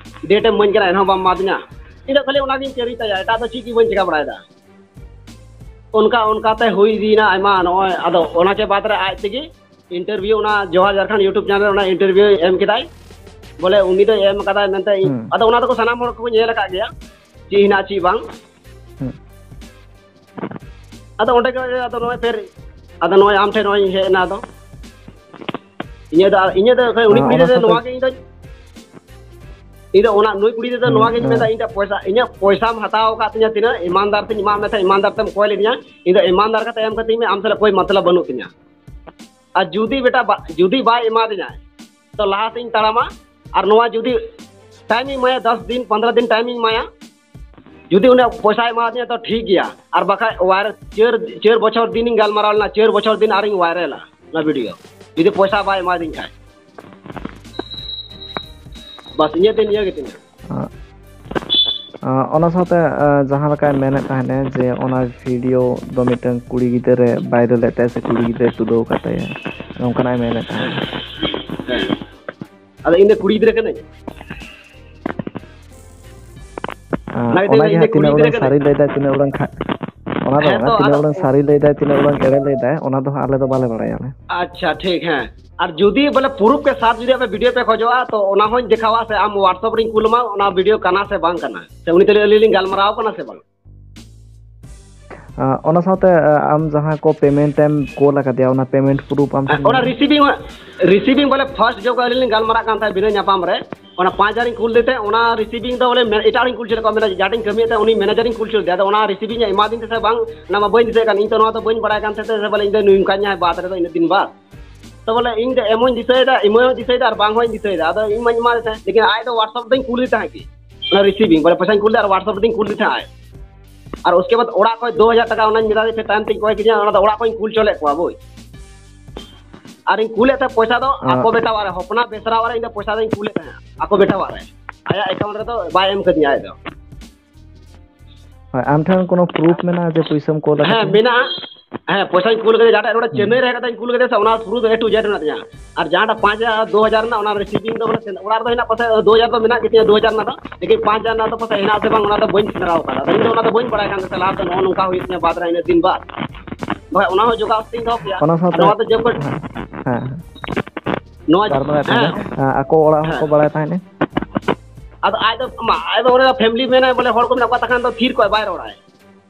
ᱰᱮᱴ ᱮᱢ ᱤᱢᱟᱹᱧ ᱠᱟᱱᱟ, ᱮᱱᱦᱚᱸ ᱵᱟᱢ ᱮᱢᱟᱫᱤᱧᱟ᱾ ᱤᱧ ᱫᱚ ᱠᱷᱟᱹᱞᱤ ᱚᱱᱟᱜᱤᱧ ᱪᱟᱹᱨᱤ ᱛᱟᱭᱟ, ᱮᱴᱟᱜ ᱫᱚ ᱪᱮᱫ ᱜᱮ ᱵᱟᱹᱧ ᱪᱮᱠᱟ ᱵᱟᱲᱟᱭᱮᱫᱟ᱾ ᱚᱱᱠᱟ ᱚᱱᱠᱟ ᱛᱮ ᱦᱩᱭ ᱤᱫᱤᱭᱮᱱᱟ ᱟᱭᱢᱟ, ᱱᱚᱜᱼᱚᱭ ᱟᱫᱚ ᱚᱱᱟ ᱪᱮ ᱵᱟᱫᱽ ᱨᱮ ᱟᱡ ᱛᱮᱜᱮ ᱤᱱᱴᱟᱨᱵᱷᱤᱭᱩ, ᱚᱱᱟ ᱡᱚᱦᱟᱨ ᱡᱷᱟᱲᱠᱷᱚᱸᱰ YouTube ᱪᱮᱱᱮᱞ ᱨᱮ ᱚᱱᱟ ᱤᱱᱴᱟᱨᱵᱷᱤᱭᱩ ᱮᱢ ᱠᱮᱫᱟᱭ, ᱵᱚᱞᱮ ᱩᱱᱤ ᱫᱚᱭ ᱮᱢ ᱠᱟᱫᱟᱭ ᱢᱮᱱᱛᱮ᱾ ᱦᱩᱸ᱾ ᱟᱫᱚ ᱚᱱᱟ ᱫᱚᱠᱚ ᱥᱟᱱᱟᱢ ᱦᱚᱲ ᱠᱚᱠᱚ ᱧᱮᱞ ᱟᱠᱟᱫ ᱜᱮᱭᱟ, ᱪᱮᱫ ᱦᱮᱱᱟᱜ ᱪᱮᱫ ᱵᱟᱝ᱾ ᱦᱩᱸ᱾ ᱟᱫᱚ ᱚᱸᱰᱮ ᱜᱮ ᱟᱫᱚ ᱱᱚᱜᱼᱚᱭ ᱯᱷᱮᱨ, ᱟᱫᱚ ᱱᱚᱜᱼᱚᱭ ᱟᱢ ᱴᱷᱮᱱ ᱱᱚᱜᱼᱚᱭ ᱤᱧ ᱦᱮᱡ ᱮᱱᱟ᱾ ᱟᱫᱚ ᱤᱧᱟᱹᱜ ᱫᱚ, ᱤᱧᱟᱹᱜ ᱫᱚ ᱩᱱᱤ ᱟᱨ ᱠᱩᱲᱤ ᱚᱱᱟ ᱜᱤᱫᱽᱨᱟᱹ ᱥᱟᱶᱛᱮ ᱱᱚᱣᱟ ᱜᱮ ᱤᱧ ᱫᱚ, ᱤᱧ ᱫᱚ ᱚᱱᱟ ᱱᱩᱭ ᱠᱩᱲᱤ ᱜᱤᱫᱽᱨᱟᱹ ᱫᱚ ᱦᱩᱸ, ᱱᱚᱣᱟ ᱜᱤᱧ ᱦᱩᱸ᱾ ᱢᱮᱱᱫᱟ, ᱤᱧ ᱴᱷᱮᱱ ᱯᱚᱭᱥᱟ, ᱤᱧᱟᱹᱜ ᱯᱚᱭᱥᱟᱢ ᱦᱟᱛᱟᱣ ᱟᱠᱟᱫ ᱛᱤᱧᱟᱹ ᱛᱤᱱᱟᱹᱜ, ᱤᱢᱟᱱᱫᱟᱨ ᱛᱤᱧ ᱮᱢᱟᱜ ᱢᱮ ᱛᱟᱦᱮᱸᱫ, ᱤᱢᱟᱱᱫᱟᱨ ᱛᱮᱢ ᱠᱚᱭ ᱞᱤᱫᱤᱧᱟ, ᱤᱧ ᱫᱚ ᱤᱢᱟᱱᱫᱟᱨ ᱠᱟᱛᱮ ᱮᱢ ᱠᱟᱛᱤᱧ ᱢᱮ, ᱟᱢ ᱥᱟᱞᱟᱜ ᱠᱳᱭ ᱢᱚᱛᱞᱚᱵ ᱵᱟᱹᱱᱩᱜ ᱛᱤᱧᱟ᱾ ᱟᱨ ᱡᱩᱫᱤ ᱵᱮᱴᱟ ᱵᱟ-, ᱡᱩᱫᱤ ᱵᱟᱭ ᱮᱢᱟ ᱫᱤᱧᱟ, ᱛᱚ ᱞᱟᱦᱟ ᱥᱮᱫ ᱤᱧ ᱛᱟᱲᱟᱢᱟ᱾ ᱟᱨ ᱱᱚᱣᱟ ᱡᱩᱫᱤ ᱴᱟᱭᱤᱢ ᱤᱧ ᱮᱢᱟᱭᱟ, ᱫᱚᱥ ᱫᱤᱱ, ᱯᱚᱱᱫᱽᱨᱚ ᱫᱤᱱ ᱴᱟᱭᱤᱢ ᱤᱧ ᱮᱢᱟᱭᱟ, ᱡᱩᱫᱤ ᱩᱱᱤ ᱯᱚᱭᱥᱟᱭ ᱮᱢᱟ ᱫᱤᱧᱟ ᱛᱚ ᱴᱷᱤᱠ ᱜᱮᱭᱟ, ᱟᱨ ᱵᱟᱠᱷᱟᱡ ᱣᱟᱭᱨ-, ᱪᱟᱹᱨ, ᱪᱟᱹᱨ ᱵᱚᱪᱷᱚᱨ ᱫᱤᱱ ᱤᱧ ᱜᱟᱞᱢᱟᱨᱟᱣ ᱞᱮᱱᱟ, ᱪᱟᱹᱨ ᱵᱚᱪᱷᱚᱨ ᱫᱤᱱ ᱟᱨᱤᱧ ᱣᱟᱭᱨᱟᱞᱟ ᱚᱱᱟ ᱵᱷᱤᱰᱤᱭᱳ, ᱡᱩᱫᱤ ᱯᱚᱭᱥᱟ ᱵᱟᱭ ᱮᱢᱟ ᱫᱤᱧ ᱠᱷᱟᱡ᱾ ᱵᱟᱥ ᱤᱧᱟᱹᱜ ᱫᱚ ᱱᱤᱭᱟᱹ ᱜᱮ ᱛᱤᱧᱟᱹ᱾ ᱟᱸ, ᱟᱸ, ᱚᱱᱟ ᱥᱟᱶᱛᱮ, ᱟᱸ, ᱡᱟᱦᱟᱸ ᱞᱮᱠᱟᱭ ᱢᱮᱱᱮᱫ ᱛᱟᱦᱮᱸᱫ ᱡᱮ ᱚᱱᱟ ᱵᱷᱤᱰᱤᱭᱳ ᱫᱚ ᱢᱤᱫᱴᱟᱝ ᱠᱩᱲᱤ ᱜᱤᱫᱽᱨᱟᱹ ᱨᱮ viral ᱞᱮᱫ ᱛᱟᱭᱟ ᱥᱮ ᱠᱩᱲᱤ ᱜᱤᱫᱽᱨᱟᱹᱭ ᱛᱩᱞᱟᱹᱣ ᱟᱠᱟᱫ ᱛᱟᱭᱟ, ᱱᱚᱝᱠᱟᱱᱟᱜ ᱮ ᱢᱮᱱᱮᱫ ᱛᱟᱦᱮᱸᱫ᱾ ᱦᱮᱸ᱾ ᱟᱫᱚ ᱤᱧ ᱫᱚ ᱠᱩᱲᱤ ᱜᱤᱫᱽᱨᱟᱹ ᱠᱟᱹᱱᱟᱹᱧ᱾ ᱟᱸ, ᱚᱱᱟ ᱜᱮ ᱚᱱᱟ ᱜᱮ ᱤᱧ ᱫᱚ ᱦᱟᱸᱜ ᱠᱩᱲᱤ ᱛᱤᱱᱟᱹᱜ ᱜᱤᱫᱽᱨᱟᱹ ᱩᱰᱟᱹᱝ ᱠᱟᱹᱱᱟᱹᱧ᱾ ᱥᱟᱹᱨᱤ ᱞᱟᱹᱭᱫᱟᱭ, ᱛᱤᱱᱟᱹᱜ ᱩᱰᱟᱹᱝ ᱠᱷᱟ-, ᱚᱱᱟ ᱫᱚ ᱦᱮᱸ ᱵᱟᱝᱟ, ᱛᱚ, ᱛᱤᱱᱟᱹᱜ ᱟᱫᱚ ᱩᱰᱟᱹᱝ ᱥᱟᱹᱨᱤ ᱞᱟᱹᱭᱫᱟᱭ, ᱛᱤᱱᱟᱹᱜ ᱩᱰᱟᱹᱝ ᱮᱲᱮ ᱞᱟᱹᱭᱫᱟᱭ, ᱚᱱᱟ ᱫᱚ ᱦᱟᱸᱜ ᱟᱞᱮ ᱫᱚ ᱵᱟᱞᱮ ᱵᱟᱲᱟᱭᱟ ᱞᱮ᱾ ᱟᱪᱪᱷᱟ, ᱴᱷᱤᱠ, ᱦᱮᱸ᱾ ᱟᱨ ᱡᱩᱫᱤ ᱵᱚᱞᱮ proof ᱠᱮ ᱥᱟᱛᱷ ᱡᱩᱫᱤ ᱟᱯᱮ ᱵᱷᱤᱰᱤᱭᱳ ᱯᱮ ᱠᱷᱚᱡᱚᱜᱼᱟ, ᱛᱚ ᱚᱱᱟ ᱦᱚᱸᱧ ᱫᱮᱠᱷᱟᱣᱟ, ᱥᱮ ᱟᱢ WhatsApp ᱨᱤᱧ ᱠᱩᱞ ᱟᱢᱟ, ᱚᱱᱟ ᱵᱷᱤᱰᱤᱭᱳ ᱠᱟᱱᱟ ᱥᱮ ᱵᱟᱝ ᱠᱟᱱᱟ, ᱥᱮ ᱩᱱᱤ ᱛᱩᱞᱩᱡ ᱟᱹᱞᱤᱧ ᱞᱤᱧ ᱜᱟᱞᱢᱟᱨᱟᱣ ᱠᱟᱱᱟ ᱥᱮ ᱵᱟᱝ? ᱟᱸ, ᱚᱱᱟ ᱥᱟᱶᱛᱮ, ᱟᱸ, ᱟᱢ ᱡᱟᱦᱟᱸ ᱠᱚ payment ᱮᱢ ᱠᱳᱞ ᱟᱠᱟᱫᱮᱭᱟ, ᱚᱱᱟ payment proof ᱟᱢ ᱴᱷᱮᱱ ᱚᱱᱟ ᱢᱮᱱᱟᱜᱼᱟ? Receiving, receiving ᱵᱚᱞᱮ first ᱡᱚᱠᱷᱚᱱ ᱟᱹᱞᱤᱧ ᱞᱤᱧ ᱜᱟᱞᱢᱟᱨᱟᱜ ᱠᱟᱱ ᱛᱟᱦᱮᱸᱫ ᱵᱤᱱᱟᱹ ᱧᱟᱯᱟᱢ ᱨᱮ, ᱚᱱᱟ ᱯᱟᱸᱪ ᱦᱟᱡᱟᱨ ᱤᱧ ᱠᱩᱞ ᱞᱮᱫ ᱛᱟᱦᱮᱸᱫ, ᱚᱱᱟ receiving ᱫᱚ ᱵᱚᱞᱮ ᱢᱮ-, ᱮᱴᱟᱜ ᱦᱚᱲᱤᱧ ᱠᱩᱞ ᱦᱚᱪᱚ ᱞᱮᱫ ᱠᱚᱣᱟ, ᱢᱮᱱᱟ ᱡᱟᱦᱟᱸ ᱴᱷᱮᱱ ᱠᱟᱹᱢᱤᱭᱮᱫ ᱛᱟᱦᱮᱸᱫ ᱩᱱᱤ manager ᱤᱧ ᱠᱩᱞ ᱦᱚᱪᱚ ᱞᱮᱫᱮᱭᱟ᱾ ᱟᱫᱚ ᱚᱱᱟ receiving ᱮ ᱮᱢᱟ ᱫᱤᱧ ᱛᱟᱦᱮᱸᱫ ᱥᱮ ᱵᱟᱝ, ᱚᱱᱟ ᱢᱟ ᱵᱟᱹᱧ ᱫᱤᱥᱟᱹᱭᱮᱫ ᱠᱟᱱ, ᱤᱧ ᱛᱚ ᱱᱚᱣᱟ ᱫᱚ ᱵᱟᱹᱧ ᱵᱟᱲᱟᱭ ᱠᱟᱱ ᱛᱟᱦᱮᱸᱫ ᱥᱮ ᱵᱚᱞᱮ ᱤᱧ ᱫᱚ ᱱᱚᱝᱠᱟᱧ ᱧᱟᱢ ᱵᱟᱫ ᱨᱮᱫᱚ ᱤᱱᱟᱹᱜ ᱫᱤᱱ ᱵᱟᱫ᱾ ᱛᱚ ᱵᱚᱞᱮ ᱤᱧ ᱫᱚ ᱮᱢᱚᱜ ᱤᱧ ᱫᱤᱥᱟᱹᱭᱮᱫᱟ, ᱮᱢᱚᱜ ᱤᱧ ᱫᱤᱥᱟᱹᱭᱮᱫᱟ ᱟᱨ ᱵᱟᱝ ᱦᱚᱸᱧ ᱫᱤᱥᱟᱹᱭᱮᱫᱟ᱾ ᱟᱫᱚ ᱤᱧ ᱢᱟᱧ ᱮᱢᱟᱫᱮ ᱛᱟᱦᱮᱸᱫ, ᱞᱮᱠᱤᱱ ᱟᱡ ᱫᱚ WhatsApp ᱨᱮᱫᱚᱧ ᱠᱩᱞ ᱞᱮᱫ ᱛᱟᱦᱮᱸᱫ ᱜᱮ, ᱚᱱᱟ ᱨᱤᱥᱤᱵᱷᱤᱝ ᱵᱚᱞᱮ ᱯᱚᱭᱥᱟᱧ ᱠᱩᱞ ᱞᱮᱫᱟ ᱟᱨ WhatsApp ᱨᱮᱫᱚᱧ ᱠᱩᱞ ᱞᱮᱫ ᱛᱟᱦᱮᱸᱫ ᱟᱡ᱾ ᱟᱨ ᱩᱥᱠᱮ ᱵᱟᱫ ᱚᱲᱟᱜ ᱠᱷᱚᱱ ᱫᱩ ᱦᱟᱡᱟᱨ ᱴᱟᱠᱟ ᱚᱱᱟᱧ ᱢᱮᱛᱟ ᱫᱮ ᱛᱟᱦᱮᱸᱫ, ᱛᱟᱭᱚᱢ ᱛᱮᱧ ᱠᱚᱭ ᱠᱮᱫᱮᱭᱟ, ᱚᱱᱟ ᱫᱚ ᱚᱲᱟᱜ ᱠᱷᱚᱱ ᱤᱧ ᱠᱩᱞ ᱪᱚ ᱞᱮᱫ ᱠᱚᱣᱟ ᱵᱳᱭ᱾ ᱟᱨᱤᱧ ᱠᱩᱞᱮᱫ ᱛᱟᱦᱮᱸᱫ ᱯᱚᱭᱥᱟ ᱫᱚ ᱟᱸ᱾ ᱟᱠᱚ ᱵᱮᱴᱟ ᱚᱲᱟᱜ ᱨᱮ, ᱦᱚᱯᱚᱱᱟ ᱵᱮᱥᱨᱟ ᱚᱲᱟᱜ ᱨᱮ ᱤᱧ ᱫᱚ ᱯᱚᱭᱥᱟ ᱫᱚᱧ ᱠᱩᱞᱮᱫ ᱛᱟᱦᱮᱸᱫ, ᱟᱠᱚ ᱵᱮᱴᱟ ᱚᱲᱟᱜ ᱨᱮ᱾ ᱟᱭᱟᱜ account ᱨᱮᱫᱚ ᱵᱟᱭ ᱮᱢ ᱠᱟᱫᱤᱧᱟ ᱟᱡ ᱫᱚ᱾ ᱦᱳᱭ, ᱟᱢ ᱴᱷᱮᱱ ᱠᱳᱱᱳ proof ᱢᱮᱱᱟᱜᱼᱟ ᱡᱮ ᱯᱩᱭᱥᱟᱹᱢ ᱠᱚᱞ ᱟᱠᱟᱫ ᱦᱮᱸ, ᱛᱤᱧᱟ? ᱢᱮᱱᱟᱜᱼᱟ᱾ ᱦᱮᱸ, ᱯᱚᱭᱥᱟᱧ ᱠᱩᱞ ᱠᱟᱫᱮᱭᱟ, ᱡᱟᱦᱟᱸᱴᱟᱜ ᱱᱚᱰᱮ ᱦᱩᱸ᱾ ᱪᱮᱱᱱᱟᱭ ᱨᱮ ᱦᱮᱡ ᱠᱟᱛᱮᱧ ᱠᱩᱞ ᱠᱟᱫᱮᱭᱟ ᱥᱮ, ᱚᱱᱟ ᱯᱩᱨᱟᱹ ᱫᱚ A to Z ᱢᱮᱱᱟᱜ ᱛᱤᱧᱟ᱾ ᱟᱨ ᱡᱟᱦᱟᱸᱴᱟᱜ ᱯᱟᱸᱪ ᱦᱟᱡᱟᱨ ᱟᱨ ᱫᱩ ᱦᱟᱡᱟᱨ ᱨᱮᱱᱟᱜ, ᱚᱱᱟ receiving ᱫᱚ ᱵᱚᱞᱮ ᱥᱮᱱ-, ᱚᱲᱟᱜ ᱨᱮᱫᱚ ᱦᱮᱱᱟᱜ ᱯᱟᱥᱮ ᱫᱩ ᱦᱟᱡᱟᱨ ᱫᱚ ᱢᱮᱱᱟᱜ ᱜᱮᱛᱤᱧᱟ, ᱫᱩ ᱦᱟᱡᱟᱨ ᱨᱮᱱᱟᱜ ᱫᱚ᱾ ᱞᱮᱠᱤᱱ ᱯᱟᱸᱪ ᱦᱟᱡᱟᱨ ᱨᱮᱱᱟᱜ ᱫᱚ ᱯᱟᱥᱮ ᱦᱮᱱᱟᱜ ᱥᱮ ᱵᱟᱝ, ᱚᱱᱟ ᱫᱚ ᱵᱟᱹᱧ ᱥᱮᱸᱫᱽᱨᱟᱣ ᱠᱟᱫᱟ᱾ ᱟᱫᱚ ᱤᱧ ᱫᱚ ᱚᱱᱟ ᱫᱚ ᱵᱟᱹᱧ ᱵᱟᱲᱟᱭ ᱠᱟᱱ ᱛᱟᱦᱮᱸ ᱞᱟᱦᱟ ᱛᱮ, ᱱᱚᱜᱼᱚ ᱱᱚᱝᱠᱟ ᱦᱩᱭᱩᱜ ᱛᱤᱧᱟ ᱵᱟᱫᱽ ᱨᱮ ᱤᱱᱟᱹᱜ ᱫᱤᱱ ᱵᱟᱫᱽ᱾ ᱵᱟᱠᱷᱟᱡ ᱚᱱᱟ ᱦᱚᱸ ᱡᱚᱜᱟᱣ ᱠᱟᱛᱮᱧ ᱫᱚᱦᱚ ᱠᱮᱭᱟ᱾ ᱚᱱᱟ ᱟᱨ ᱥᱟᱶᱛᱮ, ᱱᱚᱣᱟ ᱫᱚ ᱡᱚᱠᱷᱚᱱ ᱦᱮᱸ, ᱦᱮᱸ, ᱦᱮᱸ᱾ ᱱᱚᱣᱟ ᱜᱟᱞᱢᱟᱨᱟᱣ ᱛᱟᱦᱮᱸ ᱦᱮᱸ᱾ ᱞᱮᱱ, ᱟᱸ, ᱟᱠᱚ ᱚᱲᱟᱜ ᱦᱚᱸᱠᱚ ᱦᱮᱸ᱾ ᱵᱟᱲᱟᱭ ᱛᱟᱦᱮᱸᱱᱟ? ᱟᱫᱚ ᱟᱡ ᱫᱚ, ᱢᱟ, ᱟᱡ ᱫᱚ ᱚᱸᱰᱮ family ᱢᱮᱱᱟᱭ ᱵᱚᱞᱮ, ᱦᱚᱲ ᱠᱚ ᱢᱮᱱᱟᱜ ᱠᱚᱣᱟ, ᱛᱚᱠᱷᱚᱱ ᱫᱚ ᱛᱷᱤᱨ ᱠᱚᱜᱼᱟᱭ, ᱵᱟᱭ ᱨᱚᱲᱟᱭ᱾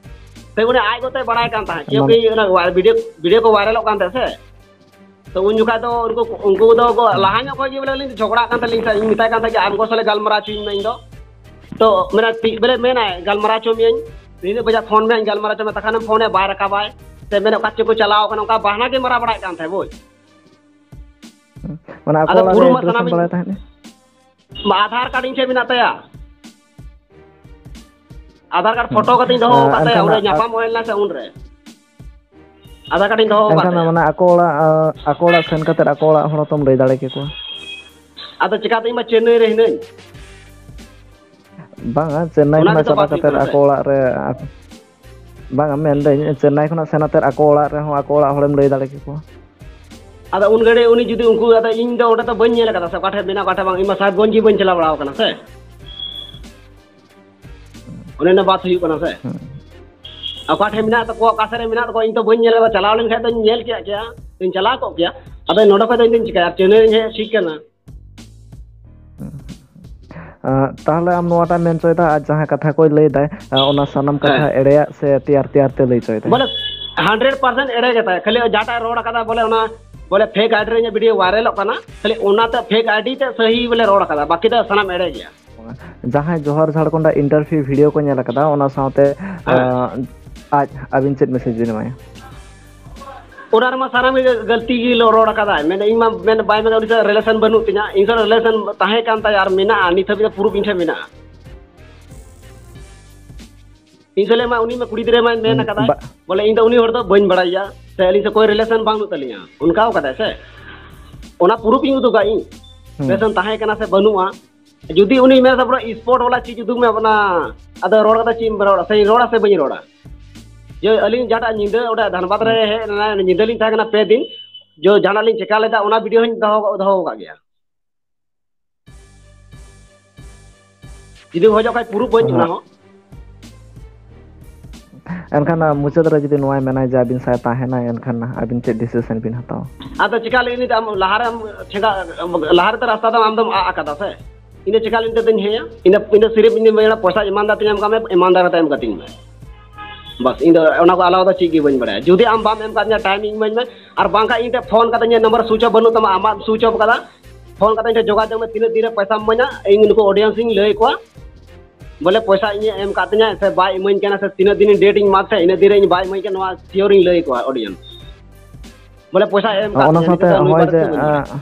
ᱥᱮ ᱩᱱᱤ ᱟᱡ ᱜᱚᱛᱮ ᱵᱟᱲᱟᱭ ᱠᱟᱱ ᱛᱟᱦᱮᱸᱫ, ᱚᱱᱟ ᱠᱤᱭᱩᱸᱠᱤ ᱚᱱᱟ ᱣᱟ-, video, video ᱠᱚ viralᱚᱜ ᱠᱟᱱ ᱛᱟᱦᱮᱸᱫ ᱥᱮ᱾ ᱛᱚ ᱩᱱ ᱡᱚᱠᱷᱟᱡ ᱫᱚ ᱩᱱᱠᱩ, ᱩᱱᱠᱩ ᱫᱚ ᱠᱚ ᱦᱮᱸ᱾ ᱞᱟᱦᱟ ᱧᱚᱜ ᱠᱷᱚᱡ ᱜᱮ ᱵᱚᱞᱮ ᱩᱱᱤ ᱫᱚ ᱡᱷᱚᱜᱽᱲᱟᱜ ᱠᱟᱱ ᱛᱟᱹᱞᱤᱧ ᱛᱟᱦᱮᱸᱫ, ᱤᱧ ᱢᱮᱛᱟᱭ ᱠᱟᱱ ᱛᱟᱦᱮᱸᱫ ᱡᱮ, "ᱟᱢ ᱜᱚ ᱥᱟᱞᱮ ᱜᱟᱞᱢᱟᱨᱟᱣ ᱦᱚᱪᱚᱧ ᱢᱮ ᱤᱧ ᱫᱚ᱾" ᱛᱚ ᱢᱮᱱᱟ, ᱛᱤ-, ᱵᱚᱞᱮ ᱢᱮᱱᱟᱭ, "ᱜᱟᱞᱢᱟᱨᱟᱣ ᱦᱚᱪᱚ ᱢᱤᱭᱟᱹᱧ, ᱱᱤᱱᱟᱹᱜ ᱵᱟᱡᱟᱜ ᱯᱷᱳᱱ ᱢᱮ, ᱤᱧ ᱜᱟᱞᱢᱟᱨᱟᱣ ᱦᱚᱪᱚ ᱢᱮᱭᱟ", ᱛᱚᱠᱷᱚᱱᱮᱢ ᱯᱷᱳᱱᱮ ᱵᱟᱭ ᱨᱟᱠᱟᱵᱟᱭ, ᱥᱮ ᱢᱮᱱᱟ, "ᱚᱠᱟ ᱪᱚ ᱠᱚ ᱪᱟᱞᱟᱣ ᱠᱟᱱᱟ", ᱚᱱᱠᱟ ᱵᱟᱦᱱᱟ ᱜᱮ ᱢᱟᱨᱟᱣ ᱵᱟᱲᱟᱭᱮᱫ ᱠᱟᱱ ᱛᱟᱦᱮᱸᱫ, ᱵᱩᱡᱽ᱾ ᱦᱩᱸ᱾ ᱚᱱᱟ ᱟᱠᱚ ᱟᱫᱚ ᱚᱲᱟᱜ ᱯᱩᱨᱟᱹ ᱨᱮᱭᱟᱜ ᱢᱟ address ᱮᱢ ᱥᱟᱱᱟᱢᱤᱧ ᱵᱟᱲᱟᱭ ᱛᱟᱦᱮᱸᱫ? ᱢᱟ, ᱟᱫᱷᱟᱨ ᱠᱟᱨᱰ ᱤᱧ ᱴᱷᱮᱡ ᱢᱮᱱᱟᱜ ᱛᱟᱭᱟ᱾ ᱟᱫᱷᱟᱨ ᱠᱟᱨᱰ ᱦᱩᱸ᱾ ᱯᱷᱳᱴᱳ ᱠᱟᱛᱮᱧ ᱫᱚᱦᱚ ᱟᱸ, ᱟᱠᱟᱫ ᱛᱟᱭᱟ, ᱮᱱᱠᱷᱟᱱ ᱚᱸᱰᱮ ᱟ-, ᱧᱟᱯᱟᱢ ᱦᱩᱭ ᱞᱮᱱᱟ ᱥᱮ ᱩᱱᱨᱮ᱾ ᱟᱫᱷᱟᱨ ᱠᱟᱨᱰ ᱤᱧ ᱫᱚᱦᱚ ᱟᱠᱟᱫ ᱮᱱᱠᱷᱟᱱ ᱛᱟᱭᱟ᱾ ᱢᱟᱱᱮ ᱟᱠᱚ ᱚᱲᱟᱜ, ᱟᱸ, ᱟᱠᱚ ᱚᱲᱟᱜ ᱥᱮᱱ ᱠᱟᱛᱮᱫ ᱟᱠᱚ ᱚᱲᱟᱜ ᱦᱚᱲ ᱦᱚᱸᱛᱚᱢ ᱞᱟᱹᱭ ᱫᱟᱲᱮ ᱠᱮᱠᱚᱣᱟ᱾ ᱟᱫᱚ ᱪᱮᱠᱟᱛᱮ, ᱤᱧ ᱢᱟ ᱪᱮᱱᱱᱟᱭ ᱨᱮ ᱦᱤᱱᱟᱹᱧ᱾ ᱵᱟᱝᱟ, ᱪᱮᱱᱱᱟᱭ ᱚᱱᱟ ᱠᱷᱚᱱᱟᱜ ᱜᱮᱛᱚ ᱪᱟᱞᱟᱣ ᱵᱟᱝ ᱦᱩᱭᱩᱜ ᱠᱟᱛᱮᱫ ᱠᱟᱱᱟ ᱥᱮ᱾ ᱟᱠᱚ ᱚᱲᱟᱜ ᱨᱮ, ᱟᱠ-, ᱵᱟᱝᱟ, ᱢᱮᱱᱫᱟᱹᱧ ᱪᱮᱱᱱᱟᱭ ᱠᱷᱚᱱᱟᱜ ᱥᱮᱱ ᱠᱟᱛᱮᱫ ᱟᱠᱚ ᱚᱲᱟᱜ ᱨᱮᱦᱚᱸ ᱟᱠᱚ ᱚᱲᱟᱜ ᱦᱚᱲᱮᱢ ᱞᱟᱹᱭ ᱫᱟᱲᱮ ᱠᱮᱠᱚᱣᱟ᱾ ᱟᱫᱚ ᱩᱱ ᱜᱷᱟᱹᱲᱤᱡ ᱩᱱᱤ ᱡᱩᱫᱤ ᱩᱱᱠᱩ, ᱟᱫᱚ ᱤᱧ ᱫᱚ ᱚᱸᱰᱮ ᱫᱚ ᱵᱟᱹᱧ ᱧᱮᱞ ᱟᱠᱟᱫᱟ ᱥᱮ, ᱚᱠᱟ ᱴᱷᱮᱱ ᱢᱮᱱᱟᱜ, ᱚᱠᱟ ᱴᱷᱮᱱ ᱵᱟᱝ, ᱤᱧ ᱢᱟ ᱥᱟᱦᱮᱵᱽᱜᱚᱸᱡᱽ ᱜᱮ ᱵᱟᱹᱧ ᱪᱟᱞᱟᱣ ᱵᱟᱲᱟ ᱟᱠᱟᱱᱟ ᱥᱮ᱾ ᱚᱱᱮ ᱚᱱᱟ ᱵᱟᱛ ᱦᱩᱭᱩᱜ ᱠᱟᱱᱟ ᱥᱮ᱾ ᱦᱩᱸ᱾ ᱚᱠᱟ ᱴᱷᱮᱱ ᱢᱮᱱᱟᱜ ᱛᱟᱠᱚᱣᱟ, ᱚᱠᱟ ᱥᱮᱫ ᱨᱮ ᱢᱮᱱᱟᱜ ᱛᱟᱠᱚᱣᱟ, ᱤᱧ ᱛᱚ ᱵᱟᱹᱧ ᱧᱮᱞ ᱟᱠᱟᱫᱟ᱾ ᱪᱟᱞᱟᱣ ᱞᱮᱱ ᱠᱷᱟᱱ ᱫᱚᱧ ᱧᱮᱞ ᱠᱮᱭᱟ, ᱠᱮᱭᱟ, ᱤᱧ ᱪᱟᱞᱟᱣ ᱠᱚᱜ ᱠᱮᱭᱟ᱾ ᱟᱫᱚ ᱱᱚᱰᱮ ᱠᱷᱚᱱ ᱫᱚ ᱤᱧ ᱫᱚᱧ ᱪᱤᱠᱟᱹᱭᱟ? ᱟᱨ ᱪᱮᱱᱱᱟᱭ ᱨᱤᱧ ᱦᱮᱡ ᱴᱷᱤᱠ ᱠᱟᱱᱟ᱾ ᱟᱸ, ᱛᱟᱦᱚᱞᱮ ᱟᱢ ᱱᱚᱣᱟᱴᱟᱜ ᱢᱮᱱ ᱦᱚᱪᱚᱭᱮᱫᱟ, ᱟᱡ ᱡᱟᱦᱟᱸ ᱠᱟᱛᱷᱟ ᱠᱚᱭ ᱞᱟᱹᱭ ᱫᱟᱭ, ᱟᱸ, ᱚᱱᱟ ᱥᱟᱱᱟᱢ ᱠᱟᱛᱷᱟ ᱦᱮᱸ᱾ ᱮᱲᱮᱭᱟᱜ ᱥᱮ ᱛᱮᱭᱟᱨ ᱛᱮᱭᱟᱨ ᱛᱮ ᱞᱟᱹᱭ ᱦᱚᱪᱚᱭᱮᱫᱟᱭ? ᱵᱚᱞᱮ hundred percent ᱮᱲᱮ ᱜᱮᱛᱟᱭ, ᱠᱷᱟᱹᱞᱤ ᱡᱟᱦᱟᱸᱴᱟᱜ ᱨᱚᱲ ᱟᱠᱟᱫᱟ, ᱵᱚᱞᱮ ᱚᱱᱟ, ᱵᱚᱞᱮ fake ID ᱨᱮ ᱤᱧᱟᱹᱜ video viralᱚᱜ ᱠᱟᱱᱟ, ᱠᱷᱟᱹᱞᱤ ᱚᱱᱟᱛᱮ fake ID ᱛᱮ ᱥᱟᱹᱦᱤ ᱵᱚᱞᱮ ᱨᱚᱲ ᱟᱠᱟᱫᱟ, ᱵᱟᱹᱠᱤ ᱫᱚ ᱥᱟᱱᱟᱢ ᱮᱲᱮ ᱜᱮᱭᱟ᱾ ᱡᱟᱦᱟᱸᱭ ᱡᱚᱦᱟᱨ ᱡᱷᱟᱲᱠᱷᱚᱸᱰ ᱟᱜ interview video ᱠᱚ ᱧᱮᱞ ᱟᱠᱟᱫᱟ, ᱚᱱᱟ ᱥᱟᱶᱛᱮ, ᱦᱮᱸ᱾ ᱟᱸ, ᱟᱡ, ᱟᱹᱵᱤᱱ ᱪᱮᱫ message ᱵᱤᱱ ᱮᱢᱟᱭᱟ? ᱚᱱᱟ ᱨᱮᱢᱟ ᱥᱟᱱᱟᱢ ᱜᱮ ᱜᱟᱹᱞᱛᱤ ᱜᱮ ᱨᱚᱲ ᱟᱠᱟᱫᱟᱭ᱾ ᱢᱮᱱᱫᱟ, "ᱤᱧ ᱢᱟ ᱢᱮᱱ, ᱵᱟᱭ ᱢᱮᱱᱟ ᱩᱱᱤ ᱥᱟᱶ relation ᱵᱟᱹᱱᱩᱜ ᱛᱤᱧᱟ, ᱤᱧ ᱥᱟᱶ relation ᱛᱟᱦᱮᱸ ᱠᱟᱱ ᱛᱟᱭᱟ ᱟᱨ ᱢᱮᱱᱟᱜᱼᱟ, ᱱᱤᱛ ᱦᱟᱹᱵᱤᱡ ᱫᱚ proof ᱤᱧ ᱴᱷᱮᱱ ᱢᱮᱱᱟᱜᱼᱟ᱾" ᱤᱧ ᱥᱟᱞᱟᱜ ᱢᱟ ᱩᱱᱤ ᱢᱟ ᱠᱩᱲᱤ ᱜᱤᱫᱽᱨᱟᱹ ᱢᱟᱭ ᱢᱮᱱ ᱦᱩᱸ, ᱟᱠᱟᱫᱟᱭ, ᱵᱟ- ᱵᱚᱞᱮ, "ᱤᱧ ᱫᱚ ᱩᱱᱤ ᱦᱚᱲ ᱫᱚ ᱵᱟᱹᱧ ᱵᱟᱲᱟᱭᱟ, ᱥᱮ ᱟᱹᱞᱤᱧ ᱥᱟᱶ ᱠᱳᱭ relation ᱵᱟᱹᱱᱩᱜ ᱛᱟᱹᱞᱤᱧᱟ", ᱚᱱᱠᱟᱣ ᱠᱟᱫᱟᱭ ᱥᱮ᱾ ᱚᱱᱟ proof ᱤᱧ ᱩᱫᱩᱜᱟ ᱤᱧ, ᱦᱩᱸ᱾ Relation ᱛᱟᱦᱮᱸ ᱠᱟᱱᱟ ᱥᱮ ᱵᱟᱹᱱᱩᱜᱼᱟ᱾ ᱡᱩᱫᱤ ᱩᱱᱤ ᱢᱮᱱᱟ, "ᱯᱩᱨᱟᱹ spot ᱵᱟᱞᱟ ᱪᱤᱡᱽ ᱩᱫᱩᱜ ᱢᱮ, ᱚᱱᱟ ᱟᱫᱚ ᱨᱚᱲ ᱠᱟᱛᱮ ᱪᱮᱫ ᱮᱢ ᱨᱚᱲᱟ, ᱥᱮ ᱨᱚᱲᱟ ᱥᱮ ᱵᱟᱹᱧ ᱨᱚᱲᱟ?" ᱡᱮ ᱟᱹᱞᱤᱧ ᱡᱟᱦᱟᱸᱴᱟᱜ ᱧᱤᱫᱟᱹ ᱚᱸᱰᱮ ᱫᱷᱟᱱᱵᱟᱫᱽ ᱨᱮ ᱦᱩᱸ᱾ ᱦᱮᱡ ᱞᱮᱱᱟ, ᱧᱤᱫᱟᱹ ᱞᱤᱧ ᱛᱟᱦᱮᱸ ᱠᱟᱱᱟ ᱯᱮ ᱫᱤᱱ, ᱡᱚ ᱡᱟᱦᱟᱱᱟᱜ ᱞᱤᱧ ᱪᱮᱠᱟ ᱞᱮᱫᱟ, ᱚᱱᱟ video ᱦᱚᱸᱧ ᱫᱚᱦᱚ, ᱫᱚᱦᱚ ᱟᱠᱟᱫ ᱜᱮᱭᱟ᱾ ᱡᱩᱫᱤ ᱠᱷᱚᱡᱚᱜ ᱠᱷᱟᱡ proof ᱵᱟᱹᱧ, ᱚᱱᱟ ᱦᱚᱸ᱾ ᱮᱱᱠᱷᱟᱱ, ᱟ, ᱢᱩᱪᱟᱹᱫ ᱨᱮ ᱡᱩᱫᱤ ᱱᱚᱣᱟᱭ ᱢᱮᱱᱟ ᱡᱮ ᱟᱹᱵᱤᱱ ᱥᱟᱶ ᱛᱟᱦᱮᱱᱟᱭ, ᱮᱱᱠᱷᱟᱱ ᱟᱹᱵᱤᱱ ᱪᱮᱫ decision ᱵᱤᱱ ᱦᱟᱛᱟᱣᱟ? ᱟᱫᱚ ᱪᱤᱠᱟ ᱞᱟᱹᱜᱤᱫ ᱱᱤᱛ ᱟᱢ ᱞᱟᱦᱟᱨᱮᱢ ᱴᱷᱮᱸᱜᱟ, ᱞᱟᱦᱟᱨᱮ ᱛᱚ ᱨᱟᱥᱛᱟ ᱫᱚ ᱟᱢ ᱫᱚᱢ ᱟᱜ ᱟᱠᱟᱫᱟ ᱥᱮ? ᱤᱧ ᱫᱚ ᱪᱤᱠᱟ ᱞᱟᱹᱜᱤᱫ ᱛᱮᱫᱚᱧ ᱦᱮᱸᱭᱟ? ᱤᱧ ᱫᱚ, ᱤᱧ ᱫᱚ ᱥᱤᱨᱤᱯ ᱤᱧ ᱫᱚ ᱢᱮᱱᱟ, ᱯᱚᱭᱥᱟ ᱤᱢᱟᱱᱫᱟᱨ ᱛᱮᱧ ᱮᱢ ᱠᱟᱜ ᱢᱮ, ᱤᱢᱟᱱᱫᱟᱨ ᱠᱟᱛᱮ ᱮᱢ ᱠᱟᱹᱛᱤᱧ ᱢᱮ᱾ ᱵᱟᱥ, ᱤᱧ ᱫᱚ ᱚᱱᱟ ᱠᱚ ᱟᱞᱟᱣᱟ ᱫᱚ ᱪᱮᱫ ᱜᱮ ᱵᱟᱹᱧ ᱵᱟᱲᱟᱭᱟ᱾ ᱡᱩᱫᱤ ᱟᱢ ᱵᱟᱢ ᱮᱢ ᱠᱟᱫᱤᱧᱟ, time ᱤᱧ ᱤᱢᱟᱹᱧ ᱢᱮ, ᱟᱨ ᱵᱟᱝᱠᱷᱟᱱ ᱤᱧ ᱴᱷᱮᱱ phone ᱠᱟᱛᱮ ᱤᱧᱟᱹᱜ number switch off ᱵᱟᱹᱱᱩᱜ ᱛᱟᱢᱟ, ᱟᱢᱟᱜ switch off ᱠᱟᱫᱟ, phone ᱠᱟᱛᱮ ᱤᱧ ᱴᱷᱮᱱ ᱡᱳᱜᱟᱡᱳᱜᱽ ᱢᱮ, ᱛᱤᱱᱟᱹᱜ ᱫᱤᱱ ᱨᱮ ᱯᱚᱭᱥᱟᱢ ᱤᱢᱟᱹᱧᱟ, ᱤᱧ ᱱᱩᱠᱩ audience ᱤᱧ ᱞᱟᱹᱭ ᱟᱠᱚᱣᱟ, ᱵᱚᱞᱮ ᱯᱚᱭᱥᱟ ᱤᱧᱮ ᱮᱢ ᱠᱟᱫ ᱛᱤᱧᱟ ᱥᱮ ᱵᱟᱭ ᱤᱢᱟᱹᱧ ᱠᱟᱱᱟ, ᱥᱮ ᱛᱤᱱᱟᱹᱜ ᱫᱤᱱ date ᱤᱧ ᱮᱢᱟᱫ ᱛᱟᱦᱮᱸ, ᱤᱱᱟᱹᱜ ᱫᱤᱱ ᱨᱮ ᱤᱧ ᱵᱟᱭ ᱤᱢᱟᱹᱧ ᱠᱟᱱᱟ, ᱱᱚᱣᱟ sure ᱤᱧ ᱞᱟᱹᱭ ᱟᱠᱚᱣᱟ audience᱾ ᱵᱚᱞᱮ ᱯᱚᱭᱥᱟ ᱮᱢ ᱠᱟᱫ ᱚᱱᱟ ᱛᱤᱧᱟ, ᱥᱟᱶᱛᱮ ᱱᱤᱛᱚᱜ ᱫᱚ ᱱᱩᱭ ᱱᱚᱜᱼᱚᱭ ᱵᱟᱨᱮ ᱡᱮ, ᱛᱮ ᱵᱟᱹᱧ ᱵᱟᱲᱟᱭᱟ᱾ ᱟᱸ,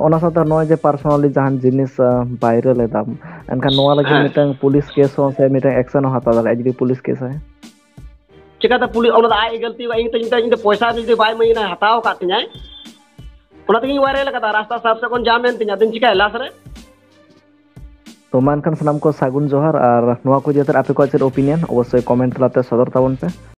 ᱚᱱᱟ ᱥᱟᱶᱛᱮ ᱱᱚᱜᱼᱚᱭ ᱡᱮ personally ᱡᱟᱦᱟᱱ ᱡᱤᱱᱤᱥ, ᱟᱸ, viral ᱮᱫᱟᱢ, ᱮᱱᱠᱷᱟᱱ ᱱᱚᱣᱟ ᱞᱟᱹᱜᱤᱫ ᱦᱮᱸ᱾ ᱢᱤᱫᱴᱟᱝ police case ᱦᱚᱸ ᱥᱮ ᱢᱤᱫᱴᱟᱝ action ᱦᱚᱸ ᱦᱟᱛᱟᱣ ᱫᱟᱲᱮᱭᱟᱜᱼᱟ ᱡᱩᱫᱤ police case ᱟᱭ᱾ ᱪᱮᱠᱟᱛᱮ ᱯᱩᱞᱤᱥ, ᱚᱱᱟ ᱫᱚ ᱟᱡ ᱮ ᱜᱟᱹᱞᱛᱤ ᱟᱠᱟᱫ, ᱤᱧ ᱛᱚ, ᱤᱧ ᱛᱚ, ᱤᱧ ᱛᱚ ᱯᱚᱭᱥᱟ ᱡᱩᱫᱤ ᱵᱟᱭ ᱤᱢᱟᱹᱧ ᱠᱟᱱᱟ, ᱦᱟᱛᱟᱣ ᱟᱠᱟᱫ ᱛᱤᱧᱟᱭ, ᱚᱱᱟ ᱛᱮᱜᱮᱧ viral ᱟᱠᱟᱫᱟ, ᱨᱟᱥᱛᱟ ᱥᱟᱵ ᱥᱮᱫ ᱠᱷᱚᱱ ᱡᱟᱢ ᱮᱱ ᱛᱤᱧᱟ, ᱟᱫᱚᱧ ᱪᱤᱠᱟᱹᱭᱟ last ᱨᱮ? ᱛᱚ ᱢᱟ ᱮᱱᱠᱷᱟᱱ ᱥᱟᱱᱟᱢ ᱠᱚ ᱥᱟᱹᱜᱩᱱ ᱡᱚᱦᱟᱨ, ᱟᱨ ᱱᱚᱣᱟ ᱠᱚ ᱤᱫᱤ ᱠᱟᱛᱮ ᱟᱯᱮ ᱠᱚᱣᱟᱜ ᱪᱮᱫ opinion ᱚᱵᱚᱥᱥᱳᱭ comment ᱛᱟᱞᱟᱛᱮ ᱥᱚᱫᱚᱨ ᱛᱟᱵᱚᱱ ᱯᱮ᱾